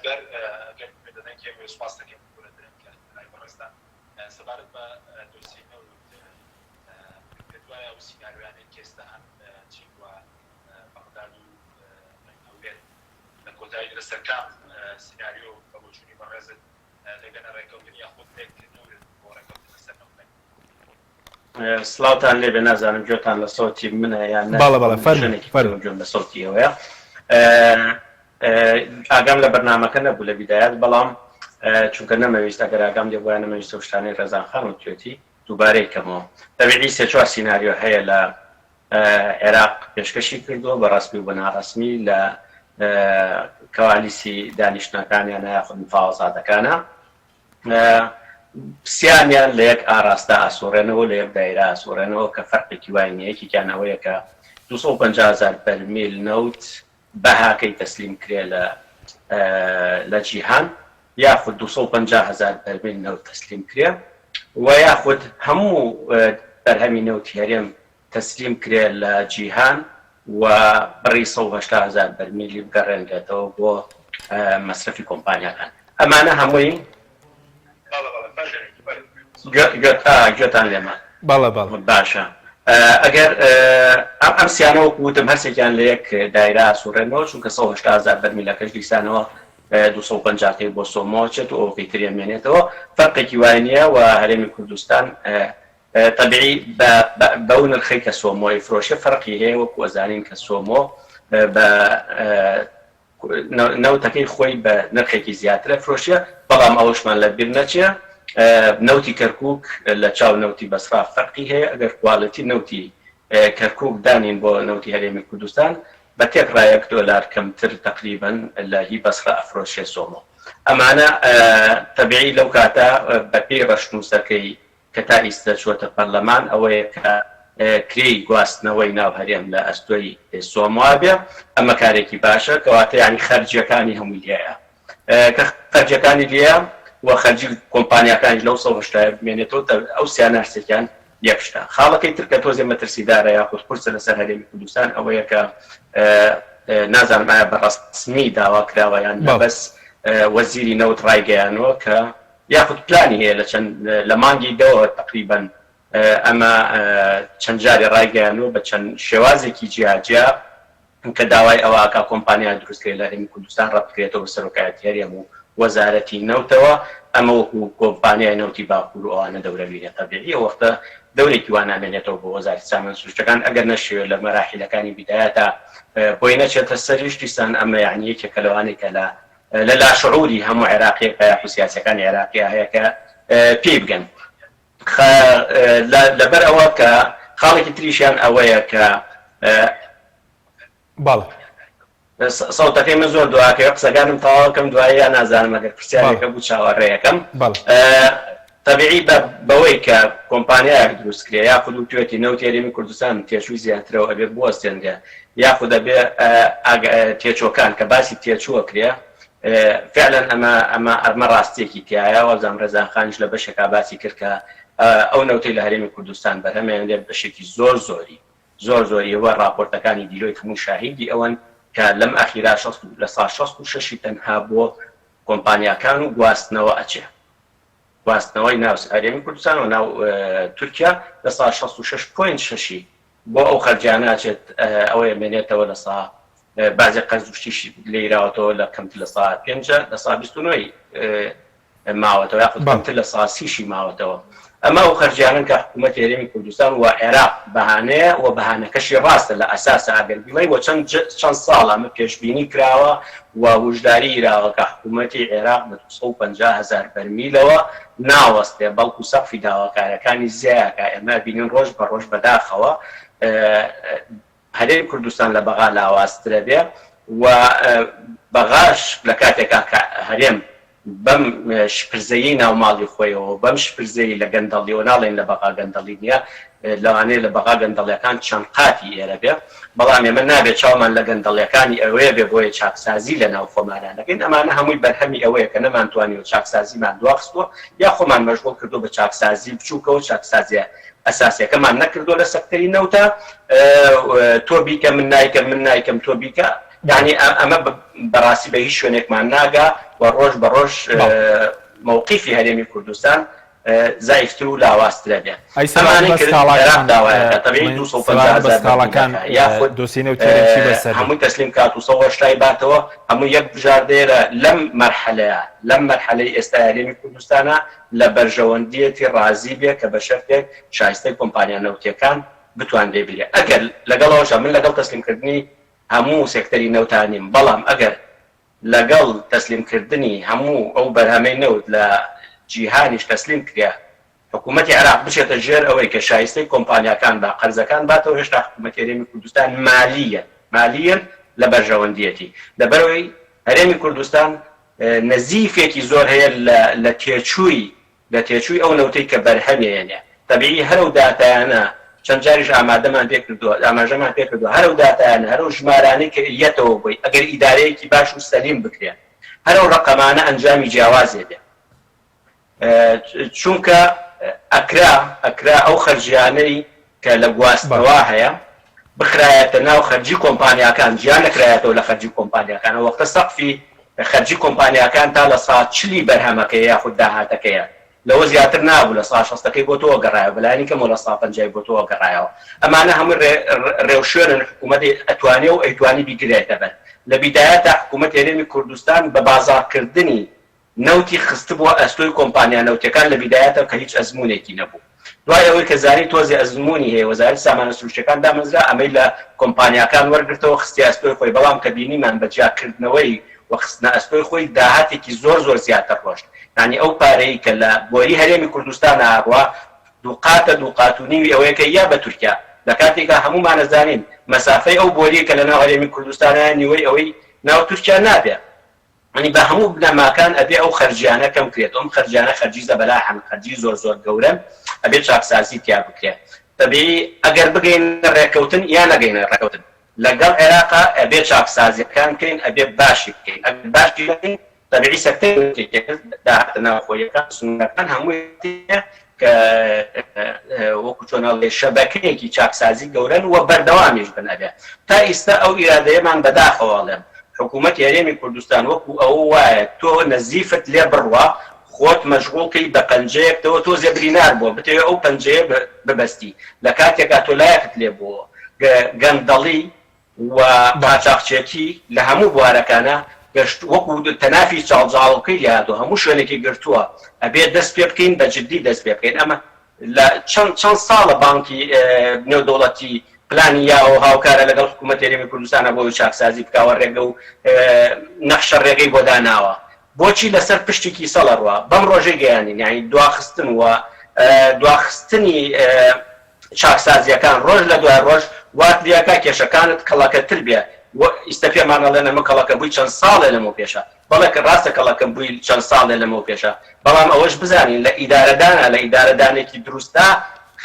ئەسگەر ئەگەر دەنگی ئێمە سوپاس دەکەین بۆ لە درەنگ کاتن لای بەڕێزتان سەبارەت بە دۆسیەی نەوت پێت وایە ئەو سیناریۆیانەی کە ئێستا هەن چین و بەغداد و هەولێر لە کۆتایی لەسەر کام سیناریۆ بە بۆچوونی بەڕێزت دەگەنە ڕێککەوتن یاخود لێک دوورن بۆ ڕێککەوتن لەسەر نەوت؟ سڵاوتان لێبێ نازانم گوێتان لە سەوتی منە یان نا بەڵێ بەڵێ فەرموو شوێنێکی فەرموو. ترەوە گوێم لە سەوتی ئێوەیە ئاگام لە بەرنامەکە نەبوو لە بیدایەت بەڵام چونکە نەمەویست ئەگەر ئاگام لێ بوایە نەمەویست ئەو شتانەی ڕێزان خان وتوێتی دووبارەی کەمەوە تەبیعی سێ چوار سیناریۆ هەیە لە عێراق پێشکەشی کردووە بە ڕەسمی و بە ناڕەسمی لە کەوالیسی دانیشتنەکانیانە یاخود مفاوەزاتەکانە سیانیان لە یەک ئاراستە ئاسوڕێنەوە لە یەک دایرە ئاسوڕێنەوە کە فەرقێکی وای نییە یەکێکیان ئەوەیە کە 250 هزار بەرمیل نەوت بەهاکەی تەسلیم کرێ لە لە جیهان یاخود 250 هزار بەرمیل نەوت تەسلیم کرێ و یاخود هەموو بەرهەمی نەوتی هەرێم تەسلیم کرێ لە جیهان و بڕی 180 هزار بەرمیلی بگەڕێنرێتەوە بۆ مەسرەفی کۆمپانیاکان ئەمانە هەمووی گوێتان لێمە؟ بەڵێ بەڵێ. باشە ئەگەر ئەم سیانە وەکو وتم هەرسێکیان لە یەک دایرە ئاسوڕێنەوە چونکە 180 هزار بەرمیلەکەش دیسانەوە 250 کەی بۆ سۆمۆ چێت و ئەوەکەی تری ئەمێنێتەوە فەرقێکی وای نییە و هەرێمی کوردستان تەبیعی بە بەو نرخەی کە سۆمۆ ئەیفرۆشێ فەرقی هەیە وەکو ئەزانین کە سۆمۆ بە نەوتەکەی خۆی بە نرخێکی زیاتر ئەفرۆشێ، بەڵام ئەوەشمان لە بیر نەچێ نەوتی کەرکوک لە چاو نەوتی بەسڕا فەرقی هەیە، ئەگەر quality نەوتی کەرکوک دانین بۆ نەوتی هەرێمی کوردستان بە تێکڕا یەک دۆلار کەمتر تەقریبەن لە هی بەسڕا ئەفرۆشێ سۆمۆ. ئەمانە تەبیعی لەو کاتە بە پێی ڕەشنووسەکەی کە تا ئیستە چووەتە پەرلەمان ئەوەیە کە کرێی گواستنەوەی ناو هەرێم لە ئەستۆی سۆموا بێ، ئەمە کارێکی باشە، کەواتە یانی خەرجییەکانی هەمووی لێیە، کە خەرجییەکانی لێیە و خەرجی کۆمپانیاکانیش لەو 180 بمێنێتەوە، ئەو سیانە هەرسێکیان یەک شتە. خاڵەکەی تر کە تۆزێ مەترسیدارە یاخود قورسە لەسەر هەرێمی کوردستان ئەوەیە کە نازانم ئایا بە ڕەسمی داوا کراوە یان نە، بەس وەزیری نەوت ڕایگەیانووە کە یاخود پلانی هەیە لە چەند لە مانگی دەوە تەقریبەن ئەمە چەند جارێ ڕایگەیانووە بە چەند شێوازێکی جیاجیا کە داوای ئەوە ئەکا کۆمپانیا دروست کرێ لە هەرێمی کوردستان ڕەت بکرێتەوە بە سەرۆکایەتی هەرێم و وەزارەتی نەوتەوە ئەمە وەکو کۆمپانیای نەوتی باکوور و ئەوانە دەورە بینێ تەبیعی ئەو وەختە دەورێکی وا نامێنێتەوە بۆ وەزارەتی سامان سروشتەکان ئەگەر نەشێوێ لە مەراحیلەکانی بیدایەتا بۆی نەچێتە سەریش دیسان ئەمە یەعنی یەکێکە لەوانەی کە لە لە لاشعوری هەموو عێراقیەک یاخود سیاسیەکانی عێراقیا هەیە کە پێی بگەن. لەبەر ئەوە کە خاڵێکی تریشیان ئەوەیە کە بەڵێ. سەوتەکەی من زۆر دواکەوێ قسەکانم تەواو کەم دوایی یا نازانم ئەگەر پرسیارێک هەبوو چاوەڕێیەکەم. تەبیعی بە بەوەی کە کۆمپانیایەک دروست کرێ یاخود وتوێتی نەوتی هەرێمی کوردستان تێچووی زیاترەوە ئەبێ بوەستێنرێ یاخود ئەبێ تێچووەکان کە باسی تێچوو ئەکرێ فعلا ئەمە ئەمە ئەمە ڕاستیەکی تایە وابزانم ڕێزان خانیش لە بەشێکا باسی کرد کە ئەو نەوتەی لە هەرێمی کوردستان بەرهەمێنرێ بەشێکی زۆر زۆری زۆر زۆری وە ڕاپۆرتەکانی دیلۆیت هەمووی شاهیدی ئەوەن کە لەم ئەخیرا شەست لە سا شەست و شەشی تەنها بۆ کۆمپانیاکان و گواستنەوە ئەچێ گواستنەوەی ناو هەرێمی کوردستان و ناو تورکیا لە سا 66 point شەشی بۆ ئەو خەرجیانە ئەچێت ئەوەی مێنێتەوە لە سا بەعزێ قەرز و شتیش لێیراوەتەوە لە کەمتر لە سا پێنجە لە سا 29 ماوەتەوە یاخود کەمتر لە سا سیشی ماوەتەوە. ئەمە ئەو خەرجیانەن کە حکوومەتی هەرێمی کوردستان و عێراق بەهانەیە و بەهانەکەشی ڕاستە لە ئەساسا ئەگەر بیڵێی و چەند چەند ساڵە ئەمە پێشبینی کراوە و وشداری یراوە کە حکوومەتی عێراق بە 250 هەزار بەرمیلەوە ناوەستێ بەڵکو سەقفی داواکارەکانی زیایەکا ئێمە ئەبینین ڕۆژ بە ڕۆژ بەداخەوە هەرێمی کوردستان لە بەغا لاوازترە بێ و بەغاش لە کاتێکا کە هەرێم بەم شپرزەیی ناو ماڵی خۆیەوە و بەم شپرزەیی لە گەندەڵیەوە، ناڵێین لە بەغا گەندەڵی نییە، لەوانەیە لە بەغا گەندەڵیەکان چەند قاتی ئێرە بێ، بەڵام ئێمە نابێ چاومان لە گەندەڵیەکانی ئەوێ بێ بۆیە چاکسازی لە ناو خۆمانا نەکەین، ئەمانە هەمووی بەرهەمی ئەوەیە کە نەمانتوانیوە چاکسازیمان دواخستووە یا خۆمان مەشغوڵ کردووە بە چاکسازی بچووکەوە، چاکسازیە. ئەساسیەکەمان نەکردووە لە سەکتەری نەوتا تۆ بیکە من نایکەم من نایکەم تۆ بیکە یانی ئەمە بەڕاستی بە هیچ شوێنێکمان ناگا و ڕۆژ بە ڕۆژ مەوقیفی هەرێمی کوردستان زەعیفتر و لاوازترە بێ. ئەی سەبارەت ئەمانەی بە کرد عێراق سکاڵاکان داوایەکە تەبیعی 250 سەبارەت بە هەزار بەرتیل سکاڵاکان دەکا یاخود دۆسیەی نەوتی هەرێم چی بەسەر دێت؟ هەمووی تەسلیم کات و 180 باتەوە هەموو یەک بژاردەیە لە لەم مەرحەلەیە لەم مەرحەلەی ئێستای هەرێمی کوردستانا لە بەرژەوەندیەتی ڕازی بێ کە بە شەرتێک شایستەی کۆمپانیا نەوتیەکان بتوانرێ بیرێ ئەگەر لەگەڵ ئەوەشا من لەگەڵ تەسلیم کردنی هەموو سێکتەری نەوتا نیم بەڵام ئەگەر لەگەڵ تەسلیم کردنی هەموو ئەو بەرهەمەی نەوت لە جیهانیش تەسلیم کرا حکوومەتی عێراق بچێتە ژێر ئەوەی کە شایستەی کۆمپانیاکان با قەرزەکان باتەوە هێشتا حکوومەتی هەرێمی کوردستان مالییەن مالییەن لە بەرژەوەندیەتی لەبەرئەوەی هەرێمی کوردستان نەزیفێکی زۆر هەیە لە لە تێچووی لە تێچووی ئەو نەوتەی کە بەرهەمێنێ تەبیعی هەر ئەو داتایانە چەند جاریش ئامادەمان پێ کردووە ئاماژەمان پێ کردووە هەر ئەو داتایانە هەر ئەو ژمارانەی کە یەتەوە بۆی ئەگەر ئیدارەیەکی باش و سەلیم بکرێ هەر ئەو ڕەقەمانە ئەنجامی جیاوازێ بێ چونکە ئەکرا ئەکرا ئەو خەرجیانەی کە لە گواستنەوە هەیە بخرایەتە ناو خەرجی کۆمپانیاکان جیا نەکرایەتەوە لە خەرجی کۆمپانیاکان ئەو وەختە سەقفی خەرجی کۆمپانیاکان تا لە سا چلی بەرهەمەکەیە یاخود داهاتەکەیە لەوە زیاتر نابوو لە سا شەستەکەی بۆ تۆ گەڕایەوە بەلایەنی کەمەوە لە سا پەنجای بۆ تۆ گەڕایەوە ئەمانە هەمووی ڕێوشوێنن حکوومەت ئەتوانێ و ئەیتوانی بیگرێتە بەر لە بیدایەتا حکوومەتی هەرێمی کوردستان بە بازاڕکردنی نەوتی خستبووە ئەستۆی کۆمپانیا نەوتیەکان لە بیدایەتەوە کە هیچ ئەزموونێکی نەبوو. دوای ئەوەی کە زانی تۆزێ ئەزموونی هەیە وەزارەتی سامانە سروشتیەکان دامەزرا ئەمەی لە کۆمپانیاکان وەرگرتەوە خستیە ئەستۆی خۆی بەڵام کە بینیمان بە جیاکردنەوەی و خستنە ئەستۆی خۆی داهاتێکی زۆر زۆر زیاتر ڕۆشت یانی ئەو پارەی کە لە بۆری هەرێمی کوردستانا ئەڕوا دووقاتە دووقات و نیوی ئەوەیە کە یا بە تورکیا لە کاتێکا هەموومان ئەزانین مەسافەی ئەو بۆریە کە لە ناو هەرێمی کوردستانایە نیوەی ئەوەی ناو تورکیا نابێ. یانی بە هەموو بنەماکان ئەبێ ئەو خەرجیانە کەم کرێتەوە، ئەم خەرجیانە خەرجی زەبەلاحن، خەرجی زۆر زۆر گەورەن، ئەبێ چاکسازی تیا بکرێ. تەبیعی ئەگەر بگەینە ڕێککەوتن یا نەگەینە ڕێککەوتن لەگەڵ عێراقا ئەبێ چاکسازیەکان بکەین، ئەبێ باشی بکەین، ئەگەر باشی نەکەین تەبیعی سەکتەی نەوتێک داهاتە ناوخۆییەکان، سنوورەکان هەمووی کە وەکو چۆن ئەڵێ شەبەکەیەکی چاکسازی گەورەن و بەردەوامیش بن ئەبێ تا ئیستا ئەو ئیرادەیەمان بەداخەوە ئەڵێم حکوومەتی هەرێمی کوردستان وەکو ئەوە وایە تۆ نەزیفت لێ بڕوا خۆت مەشغوڵ کەی بە پەنجەیەکتەوە تۆزێ برینار بووە بتەوێ ئەو پەنجەیە ببەستی لە کاتێکا تۆ لایەکت لێ بووە گەندەڵی و قاچاخچێتی لە هەموو بوارەکانا گەشت وەکو تەنافی جاڵجاڵۆکەی لێهاتوە هەموو شوێنێکی گرتووە ئەبێ دەست پێ بکەین بە جدی دەست پێ بکەین ئەمە لە چەند چەند ساڵە بانکی نێودەوڵەتی پلانی یاوە هاوکارە لەگەڵ حکوومەت هەرێمی کوردستانە بۆ چاکسازی بکاوە ڕێگە و نەخشە ڕێگەی بۆ داناوە بۆچی لەسەر پشتی کیسەڵ ئەڕوا بەم ڕۆژەی گەیاندین یانی دواخستن و دواخستنی چاکسازیەکان ڕۆژ لە دوای ڕۆژ وات لێکا کێشەکانت کەڵەکە تر بێ و ئیستە پێمان ئەڵێن ئەمە کەڵەکە بووی چەند ساڵێ لەمەو پێشە بەڵێ کە ڕاستە کەڵەکە بووی چەند ساڵێ لەمەو پێشە بەڵام ئەوەش بزانین لە ئیدارەدانا لە ئیدارەدانێکی دروستا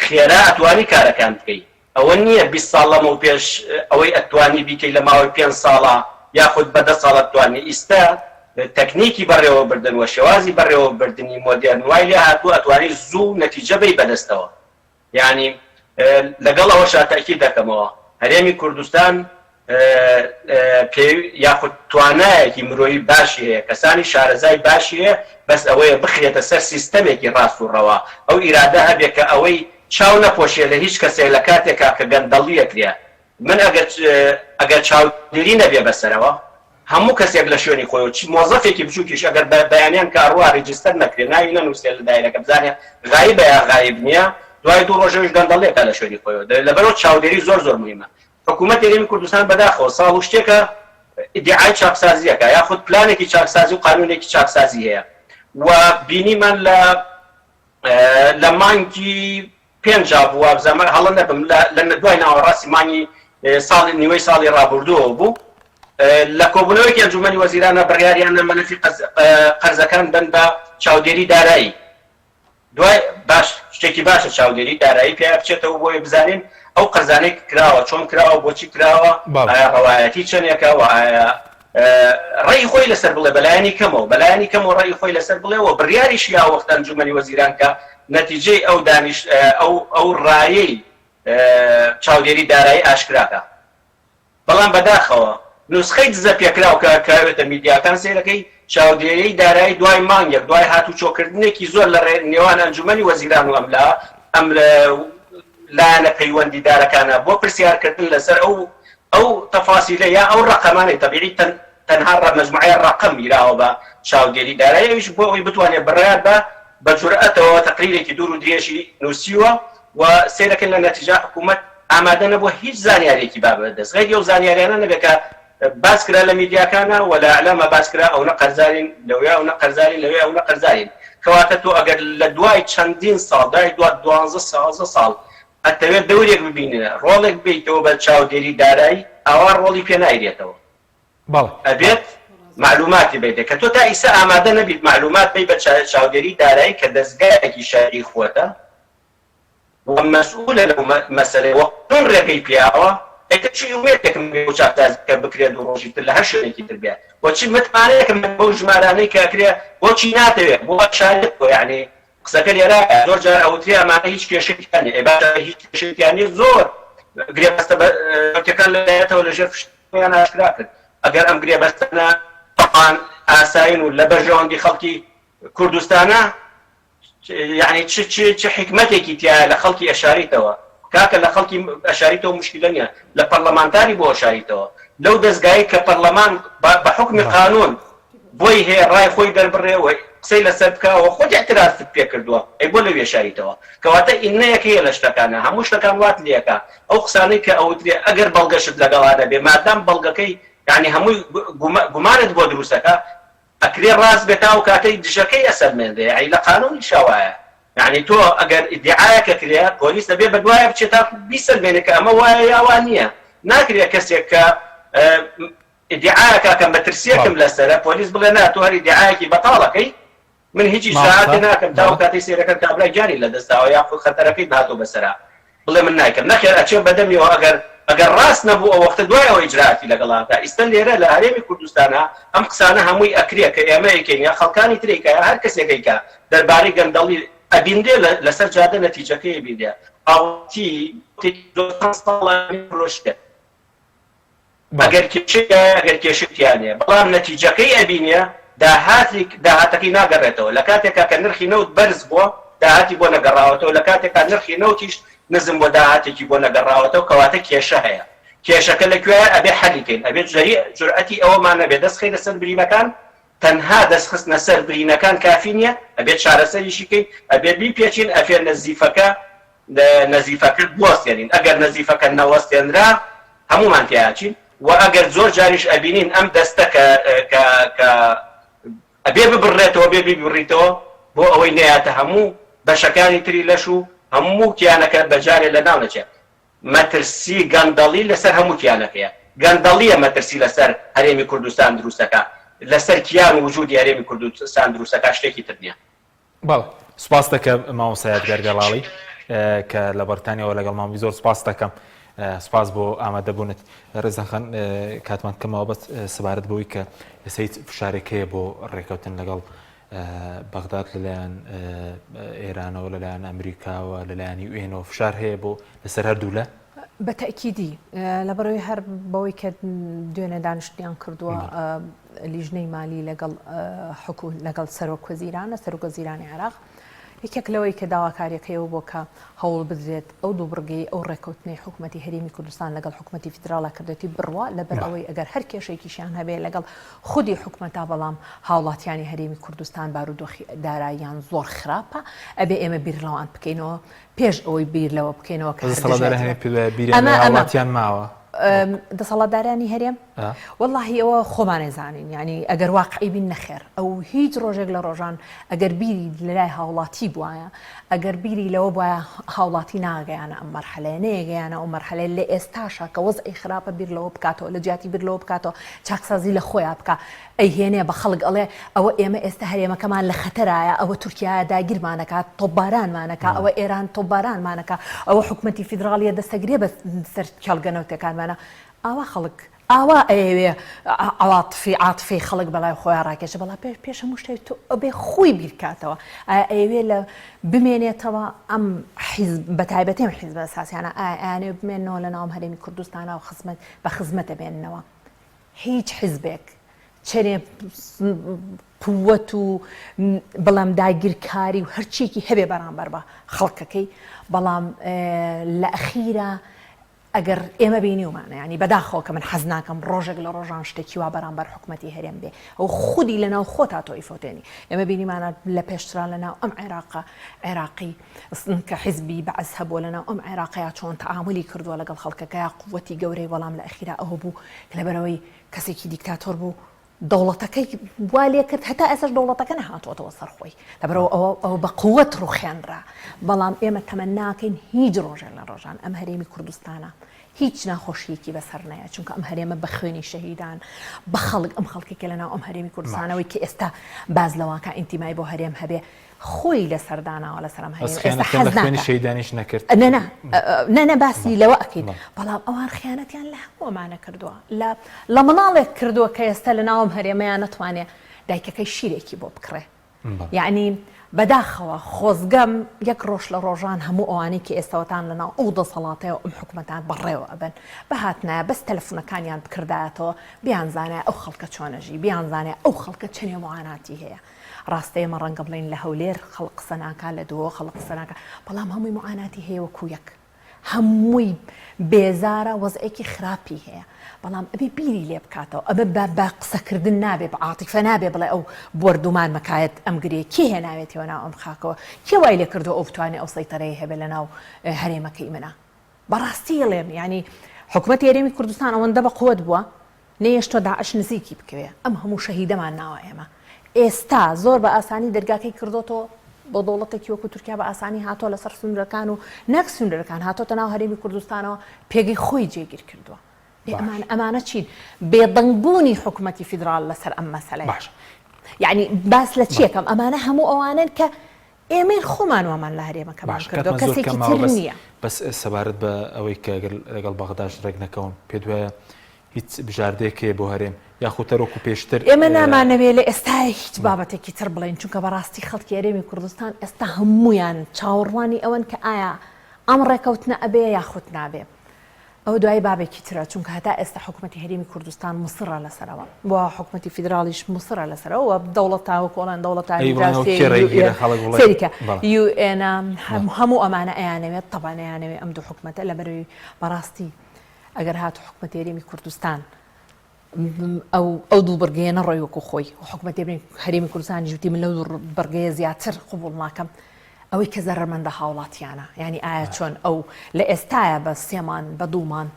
خێرا ئەتوانی کارەکان بکەی ئەوە نییە 20 ساڵ لەمەو پێش ئەوەی ئەتوانی بیکەی لە ماوەی پێنج ساڵا یاخود بە دە ساڵ ئەتوانی ئیستە تەکنیکی بەڕێوەبردن و شێوازی بەڕێوەبردنی مۆدێرن وای لێ هاتووە ئەتوانی زوو نەتیجە بەی بەدەستەوە یانی لەگەڵ ئەوەشا تەئکید دەکەمەوە هەرێمی کوردستان پێ یاخود توانایەکی مرۆیی باشی هەیە، کەسانی شارەزای باشی هەیە، بەس ئەوەیە بخرێتە سەر سیستەمێکی ڕاست و ڕەوا، ئەو ئیرادە هەبێ کە ئەوەی چاو نەپۆشێ لە هیچ کەسێک لە کاتێکا کە گەندەڵییەکرێ من ئەگەر ئەگەر چاودێری نەبێ بەسەرەوە هەموو کەسێک لە شوێنی خۆیەوە چ مۆزەفێکی بچووکیش ئەگەر بە بەیانیان کە ئەڕوا register نەکرێ ناوی نەنووسرێ لە دایرەکە بزانێ غایبە یا غایب نییە دوای دوو ڕۆژ ئەویش گەندەڵیەکا لە شوێنی خۆیەوە لەبەرئەوە چاودێری زۆر زۆر مهمە حکوومەتی هەرێمی کوردستان بەداخەوە ساڵ و شتێکە ئیدیعای چاکسازیەکە یاخود پلانێکی چاکسازی و قانونێکی چاکسازی هەیە و بینیمان لە لە مانگی پێنجا بوو وابزانم هەڵە نەبم لە لە دوای ناوەڕاستی مانگی ساڵی نیوەی ساڵی ڕابردووەوە بوو لە کۆبوونەوەیەکی ئەنجومەنی وەزیرانە بڕیاریانە مەلەفی قەرزەکان بن بە چاودێری دارایی دوای باش شتێکی باشە چاودێری دارایی پیا بچێتەوە بۆیە بزانین ئەو قەرزانەی کراوە چۆن کراوە بۆچی کراوە ئایا ڕەوایەتی چەندێکە و ئایا. ڕەئی خۆی لەسەر بڵێ بەلایەنی کەمەوە بەلایەنی کەمەوە ڕەئی خۆی لەسەر بڵێ و بڕیاریشی یا وەخت ئەنجومەنی وەزیران کە نەتیجەی ئەو دانیش ئەو ئەو ڕایەی چاودێری دارایی ئاشکراکە. بەڵام بەداخەوە نوسخەی دزە پێکراو کە کراوێتە میدیاکان سەیرەکەی چاودێریی دارایی دوای مانگێک دوای هاتوچۆکردنێکی زۆر لە نێوان ئەنجومەنی وەزیران و ئەملا ئەم لایەنە پەیوەندیدارەکانە بۆ پرسیارکردن لەسەر ئەو ئەو تەفاسیلە یا ئەو ڕەقەمانەی تەبیعی تەن تەنها ڕە مەجموعەی ڕەقەم گیراوە بە چاودێری دارایی ئەویش بۆ ئەوەی بتوانێت بڕیار بە بە جورئەتەوە تەقریرێکی دوور و درێژی نووسیوە و سەیرەکەن لە نەتیجا حکوومەت ئامادە نەبووە هیچ زانیاریەکی با بەدەست غەیری ئەو زانیاریانە نەبێت کە باس کرا لە میدیاکانە و لە ئیعلاما باس کرا ئەونە قەرزارین لەوێ ئەونە قەرزارین لەوێ ئەونە قەرزارین کەواتە تۆ ئەگەر لە دوای چەندین ساڵ دوای دوا دوانزە سازدە ساڵ ئەتەوێت دەورێک ببینێ ڕۆڵێک بێیتەوە بە چاودێری دارایی ئاوا ڕۆڵی پێ نایرێتەوە بەڵێ. ئەبێت مەعلوماتی بەیتێ کە تۆ تا ئیسە ئامادە نەبیت مەعلومات بەی بە چاودێری دارایی کە دەزگایەکی شەرعی خۆتە و مەسئولە لەو مەسەلەیە و قانون ڕێگەی پیاوە ئیتر چ ئومێدێکم هەیە بۆ چاکسازیەکە بکرێت و ڕۆژی تر لە هەر شوێنێکی تر بێ و چ متمانەیەکم هەیە بەو ژمارانەی کە ئەکرێ بۆچی ناتەوێ بۆ ئەشارێتەوە یەعنی قسەکە لێرە زۆر جار ئەوترێ ئەمانە هیچ کێشەیەکیان نیە ئێ باشە هیچ کێشەیەکیان نیە زۆر گرێبەستە بەتەکان لەلایەتەوە لەژێر فشاریان ئاشکرا کرد ئەگەر ئەم گرێبەستانە ئاسایین و لە بەرژەوەندی خەڵکی کوردستانە یعنی چ چ چ حیکمەتێکی تیایە لە خەڵکی ئەشاریتەوە کاکە لە خەڵکی ئەشاریتەوە مشکلە نیە لە پەرلەمانتاری بۆ ئەشاریتەوە لەو دەزگایەی کە پەرلەمان بە حوکمی قانون بۆی هەیە ڕای خۆی دەربڕێ و قسەی لەسەر بکا و خۆت ئیعترازت پێ کردووە ئەی بۆ لەوێ شاریتەوە کەواتە ئینەیەک هەیە لە شتەکانا هەموو شتەکان وات لێکا ئەو قسانەی کە ئەوترێ ئەگەر بەڵگەشت لەگەڵا نەبێ مادام بەڵگەکەی یانی هەمووی گومانت بۆ دروستەکا ئەکرێ ڕاست بێ تا ئەو کاتەی دژەکەی ئەسەلمێنرێ یەعنی لە قانونیشا وایە یەعنی تۆ ئەگەر ئیدیعایەک ئەکرێ پۆلیس ئەبێ بەدوایە بچێ تاکو بیسەلمێنێ کە ئەمە وایە یا وا نییە ناکرێ کەسێک کە ئیدیعایەکا کە مەترسیەکم لەسەرە پۆلیس بڵێ نا تۆ هەر ئیدیعایەکی بەتاڵ ئەکەی من هیچ ئیجرائاتێ ناکەم تا ئەو کاتەی سەیرەکەن کابرا گیانی لەدەست داوە یاخود خەتەرەکەی هاتووە بەسەرا بڵێ من نایکەم نەخێر ئەچێ بەدەمیەوە ئەگەر ئەگەر ڕاست نەبوو ئەو وەختە دوای ئەوە ئیجرائاتی لەگەڵا ئەکا ئیستە لێرە لە هەرێمی کوردستانا ئەم قسانە هەمووی ئەکرێ کە ئێمە ئەیکەین یا خەڵکانی تر ئەیکا یا هەر کەسێک ئەیکا دەربارەی گەندەڵی ئەبینرێ لەسەر جادە نەتیجەکەی ئەبینرێ هاوڵاتی زۆر چەند ساڵە فرۆشتێ ئەگەر کێشەی هەیە ئەگەر کێشەی تیا نیە بەڵام نەتیجەکەی ئەبینێ داهاتی داهاتەکەی ناگەڕێتەوە لە کاتێکا کە نرخی نەوت بەرز بووە داهاتی بۆ نەگەڕاوەتەوە لە کاتێکا نرخی نەوتیش نزم بووە داهاتێکی بۆ نەگەڕاوەتەوە کەواتە کێشە هەیە کێشەکە لە کوێیە ئەبێ حەلی کەین ئەبێ جەری جورئەتی ئەوەمان هەبێ دەست خەینە سەر برینەکان تەنها دەست خستنە سەر برینەکان کافی نیە ئەبێت چارەسەریشی کەین ئەبێت بیپێچین ئەفێ نەزیفەکە نەزیفەکە بوەستێنین ئەگەر نەزیفەکە نەوەستێنرا هەموومان تیاچین و ئەگەر زۆر جاریش ئەبینین ئەم دەستە کە کە کە ئەبێ ببڕێتەوە بێ بیبڕیتەوە بۆ ئەوەی نەیاتە هەموو بەشەکانی تری لەش و هەموو کیانەکە بەجارێ لەناو نەچێت مەترسی گەندەڵی لەسەر هەموو کیانەکەیە گەندەڵیە مەترسی لەسەر هەرێمی کوردستان دروستەکا لەسەر کیان و وجودی هەرێمی کوردستان دروستەکا شتێکی تر نیە. بەڵێ سوپاست دەکەم مامۆستا یادگار گەڵاڵی کە لە بەڕیتانیاوە لەگەڵمان بووی زۆر سوپاست دەکەم سوپاس بۆ ئامادەبوونت ڕێزان خان کاتمان کەمەوە بەس سەبارەت بەوەی کە ئێستا هیچ فشارێک هەیە بۆ ڕێکەوتن لەگەڵ بەغداد لەلایەن ئێرانەوە لەلایەن ئەمریکاوە لەلایەن یوئێنەوە فشار هەیە بۆ لەسەر هەردوو لە بە تەئکیدی لەبەرئەوەی هەر بەوەی کە دوێنێ دانیشتنیان کردووە لیژنەی مالی لەگەڵ حکو لەگەڵ سەرۆک وەزیرانە سەرۆک وەزیرانی عێراق یەکێک لەوەی کە داواکاریەکەیەوە بۆ کە هەوڵ بدرێت ئەو دوو بڕگەی ئەو ڕێککەوتنەی حکوومەتی هەرێمی کوردستان لەگەڵ حکوومەتی فیدراڵا کردێتی بڕوا لەبەر ئەوەی ئەگەر هەر کێشێکیشیان هەبێ لەگەڵ خودی حکومەتا بەڵام هاوڵاتیانی هەرێمی کوردستان بارودۆخی داراییان زۆر خراپە ئەبێ ئێمە بیر لەوان بکەینەوە پێش ئەوەی بیر لەوە بکەینەوە کە دەسەڵاتدارانی هەرێم پێت وایە بیریان لە هاوڵاتیان ماوە؟ دەسەڵاتدارانی هەرێم وەڵاهی ئەوە خۆمان ئەزانین یانی ئەگەر واقعی بین نەخێر ئەو هیچ ڕۆژێک لە ڕۆژان ئەگەر بیری لەلای هاوڵاتی بوایە ئەگەر بیری لەوە بوایە هاوڵاتی ناگەیانە ئەم مەرحەلەیە نەیەگەیانە ئەو مەرحەلەیە لە ئێستاشا کە وەزعی خراپە بیر لەوە بکاتەوە لە جیاتی بیر لەوە بکاتەوە چاکسازی لە خۆیا بکا ئەیهێنێ بە خەڵک ئەڵێ ئەوە ئێمە ئێستا هەرێمەکەمان لە خەتەرایە ئەوە تورکیایە داگیرمانەکا تۆپبارانمانەکا ئەوە ئێران تۆپبارانمانەکا ئەوە حکومەتی فیدراڵیە دەستەگرێ بە سەر کێڵگە نەوتەکانمانە ئاوا خەڵک. ئاوا ئەیەوێ عەواتفی عاتفەی خەڵک بەلای خۆیا ڕاکێشێ بەڵام پێش پێش هەموو شتێک تۆ ئەبێ خۆی بیرکاتەوە ئایا ئەیەوێ لە بمێنێتەوە ئەم حیزب بە تایبەتی ئەم حیزبە ئەساسیانە ئایا ئەیانەوێ بمێننەوە لە ناو ئەم هەرێمی کوردستانا و خزمەت بە خزمەت ئەمێننەوە هیچ حیزبێک چەنێ قوت و بڵێم داگیرکاری و هەرچیەکی هەبێ بەرامبەر بە خەڵکەکەی بەڵام لە ئەخیرا ئەگەر ئێمە بینیومانە یانی بەداخەوە کە من حەز ناکەم ڕۆژێک لە ڕۆژان شتێکی وا بەرامبەر حکومەتی هەرێم بێ ئەو خودی لە ناو خۆتا تۆ ئیفۆتێنی ئێمە بینیمانە لە پێشترا لە ناو ئەم عێراقە عێراقی کە حیزبی بەعس هەبووە لە ناو ئەم عێراقەیە چۆن تەعاملی کردووە لەگەڵ خەڵکەکەیا قوتی گەورەی بەڵام لە ئەخیرا ئەوە بوو کە لەبەرەوەی کەسێکی دیکتاتۆر بوو دەوڵەتەکەی وا لێکرد هەتا ئێستاش دەوڵەتەکە نەهاتووەتەوە سەر خۆی لەبەرەوە ئەوە ئەوە بە قوت ڕوخێنرا بەڵام ئێمە تەمەناکەین هیچ ڕۆژێک لە ڕۆژان ئەم هەرێمی کوردستانە هیچ ناخۆشیەکی بەسەر نایە چونکە ئەم هەرێمە بە خوێنی شەهیدان بە خەڵک ئەم خەڵکی کە لەناو ئەم هەرێمی کوردستانەوەی کە ئێستا باز لەوانکە ئینتیمای بۆ هەرێم هەبێ خۆی لەسەر داناوە لەسەر ئەم هەرێمە ئێستا حەز ناکا شەیدانیش نەکرد نەنا نەنا باسی لەوە ئەکەین بەڵام ئەوان خیانەتیان لە هەموو ئەمانە کردووە لە لە مناڵێک کردووە کە ئێستا لە ناوم هەرێمەیان نەتوانێ دایکەکەی شیرێکی بۆ بکڕێ یعنی بەداخەوە خۆزگەم یەک ڕۆژ لە ڕۆژان هەموو ئەوانەی کە ئێستاوەتان لەناو ئەو دەسەڵاتەیە ئەم حکومەتان بەڕێوە ئەبن بهاتنایە بەس تەلەفونەکانیان بکردایەتەوە بیانزانایە ئەو خەڵکە چۆنەژی بیانزانایە ئەو خەڵکە چەنێ معاناتی هەیە ڕاستە ئێمە ڕەنگە بڵێین لە هەولێر خەڵک قسە ناکا لە دهۆک خەڵک قسە ناکا بەڵام هەمووی معاناتی هەیە وەکو یەک هەمووی بێزارە وەزعێکی خراپی هەیە بەڵام ئەبێ بیری لێ بکاتەوە ئەمە بە بە قسەکردن نابێ بە عاتیفە نابێ بڵێ ئەو بۆردومان مەکایەت ئەم گرێ کێ هێناوێتیەوە ناو ئەم خاکەوە کێ وای لێ کردووە ئەو بتوانێ ئەو سەیتەرەی هەبێ لە ناو هەرێمەکەی منە بەڕاستی ئەڵێم یانی حکومەتی هەرێمی کوردستان ئەوەندە بە قوت بووە نەیەشتوە داعش نزیکی بکەوێ ئەم هەموو شەهیدەمان ناوە ئێمە ئێستا زۆر بە ئاسانی دەرگاکەی کردۆتەوە بۆ دەوڵەتێکی وەکو تورکیا بە ئاسانی هاتۆ لەسەر سنوورەکان و نەک سنوورەکان هاتۆتە ناو هەرێمی کوردستانەوە پێگەی خۆی جێگیر کردووە ئەمان ئەمانە چین بێدەنگبوونی حکوومەتی فیدراڵ لەسەر ئەم مەسەلەیە باش یعنی باس لە چیەکەم ئەمانە هەموو ئەوانن کە ئێمەین خۆمان وامان لە هەرێمەکەمان باش کردووە کاتمان زۆر کەسێکی کەم ماوە تر بەس نییە. بەس سەبارەت بە ئەوەی کە گەر لەگەڵ بەغداش ڕێک نەکەون پێت وایە هیچ بژاردەیەک هەیە بۆ هەرێم یاخود هەر وەکو پێشتر ئێمە نامانەوێ لە ئێستایا هیچ بابەتێکی تر بڵێین چونکە بەڕاستی خەڵکی هەرێمی کوردستان ئێستا هەموویان چاوەڕوانی ئەوەن کە ئایا ئەم ڕێکەوتنە ئەبێ یاخود نابێ. ئەوە دوایی بابێکی ترە چونکە هەتا ئێستا حکومەتی هەرێمی کوردستان موسڕە لەسەرەوە و حکومەتی فیدراڵیش موسڕە لەسەرەوە و دەوڵەتان وەکو ئەڵێن دەوڵەتانی ئەی بڵێن ئەو دراوسێ کێ ڕێگیرە خەڵک بڵێ سەیرکە بەڵێ. یو ئێن هەموو ئەمانە ئەیانەوێت تەبعەن ئەیانەوێت ئەم دوو حکومەتە لەبەرەوەی بەڕاستی ئەگەر هاتوو حکومەتی هەرێمی کوردستان ئەو ئەو دوو بڕگەیە نەڕۆی وەکو خۆی و حکومەتی هەرێمی کوردستانیش وتی من لەو دوو بڕگەیە زیاتر قبوڵ ناکەم ئەوەی کە زەرەرمەندە هاوڵاتیانە یعنی ئایا چۆن ئەو لە ئێستاە بە سێمان بە دوومان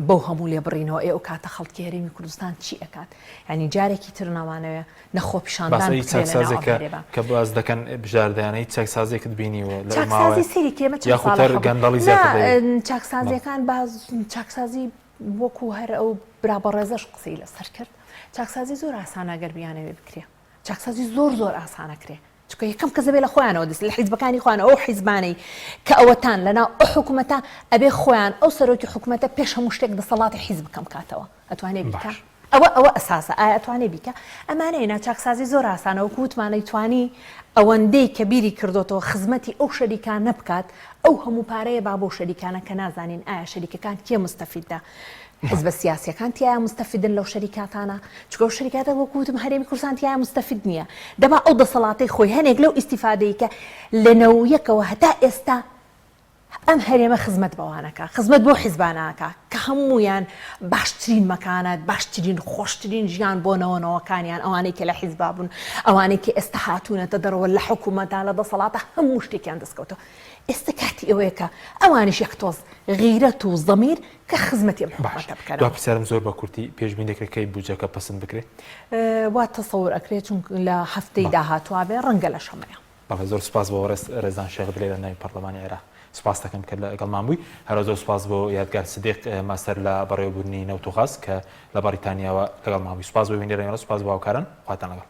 بەو هەموو لێبڕینەوە ئێ ئەو کاتە خەڵکی هەرێمی کوردستان چی ئەکات یعنی جارێکی تر ناوانەوێ نەخۆپیشاندان باسەی چاکسازێکە کە باس دەکەن بژاردەیانە هیچ چاکسازێکت بینیوە لە چاکسازی سری کێمە یاخود گەندەڵی زیاتر چاکسازیەکان باز چاکسازی وەکو هەر ئەو برا بەڕێزەش قسەی لەسەر کرد چاکسازی زۆر ئاسانە گەر بیانەوێ بکرێ چاکسازی زۆر زۆر ئاسانە کرێ چونکە یەکەم کەس دەبێ لە خۆیانەوە دەست لە حیزبەکانی خۆیان ئەو حیزبانەی کە ئەوەتان لەناو ئەو حکوومەتە ئەبێ خۆیان ئەو سەرۆکی حکوومەتە پێش هەموو شتێک دەسەڵاتی حیزب کەم کاتەوە ئەتوانێ بیکا ئەوە ئەوە ئەساسە ئایا ئەتوانێ بیکا ئەمانەیە نا چاکسازی زۆر ئاسانە وەکو وتمان ئەیتوانی ئەوەندەی کە بیری کردۆتەوە خزمەتی ئەو شەریکانە بکات ئەو هەموو پارەیە با بۆ شەریکانە کە نازانین ئایا شەریکەکان کێ مستەفیدە حزبە سیاسیەکان تیایا مستەفیدن لەو شەریکاتانە چونکە ئەو شەریکاتە وەکو وتم هەرێمی کوردستان تیایا مستەفید نییە دەبا ئەو دەسەڵاتەی خۆی هەنێک لەو ئیستیفادەی کە لە نەویەکەوە هەتا ئێستا ئەم هەرێمە خزمەت بەوان ئەکا، خزمەت بەو حیزبانە ئەکا کە هەموویان باشترین مەکانەت، باشترین خۆشترین ژیان بۆ نەوە نەوەکانیان، ئەوانەی کە لە حیزبا بوون، ئەوانەی کە ئێستا هاتوونەتە دەرەوە لە حکوومەتا، لە دەسەڵاتا هەموو شتێکیان دەست کەوتووە. ئێستا کاتی ئەوەیە کە ئەوانیش یەک تۆز غیرەت و زەمیر کە خزمەتی ئەم باش حکوومەتە بکەنەوە. دوا پرسیارم زۆر بە کورتی، پێشبینی دەکرێت کەی بودجەکە پەسند بکرێ؟ وا تەسەور ئەکرێ چونک لە هەفتەی بەڵێ. داهاتووا بێ، ڕەنگە لە شەمەیە. بەڵێ زۆر سوپاس بۆ بەڕێز ڕێزان شێخ دلێر ئەندامی پەڕلەمانی عێراق سوپاست دەکەم کە لەگەڵمان بووی هەروە زۆر سوپاس بۆ یادگار سدیق ماستەر لە بەڕێوەبردنی نەوت و غاز کە لە بەڕیتانیاوە لەگەڵمان بووی سوپاس بۆ بینەرانی بەڕێز سوپاس بۆ هاوکاران خواتان لەگەڵ.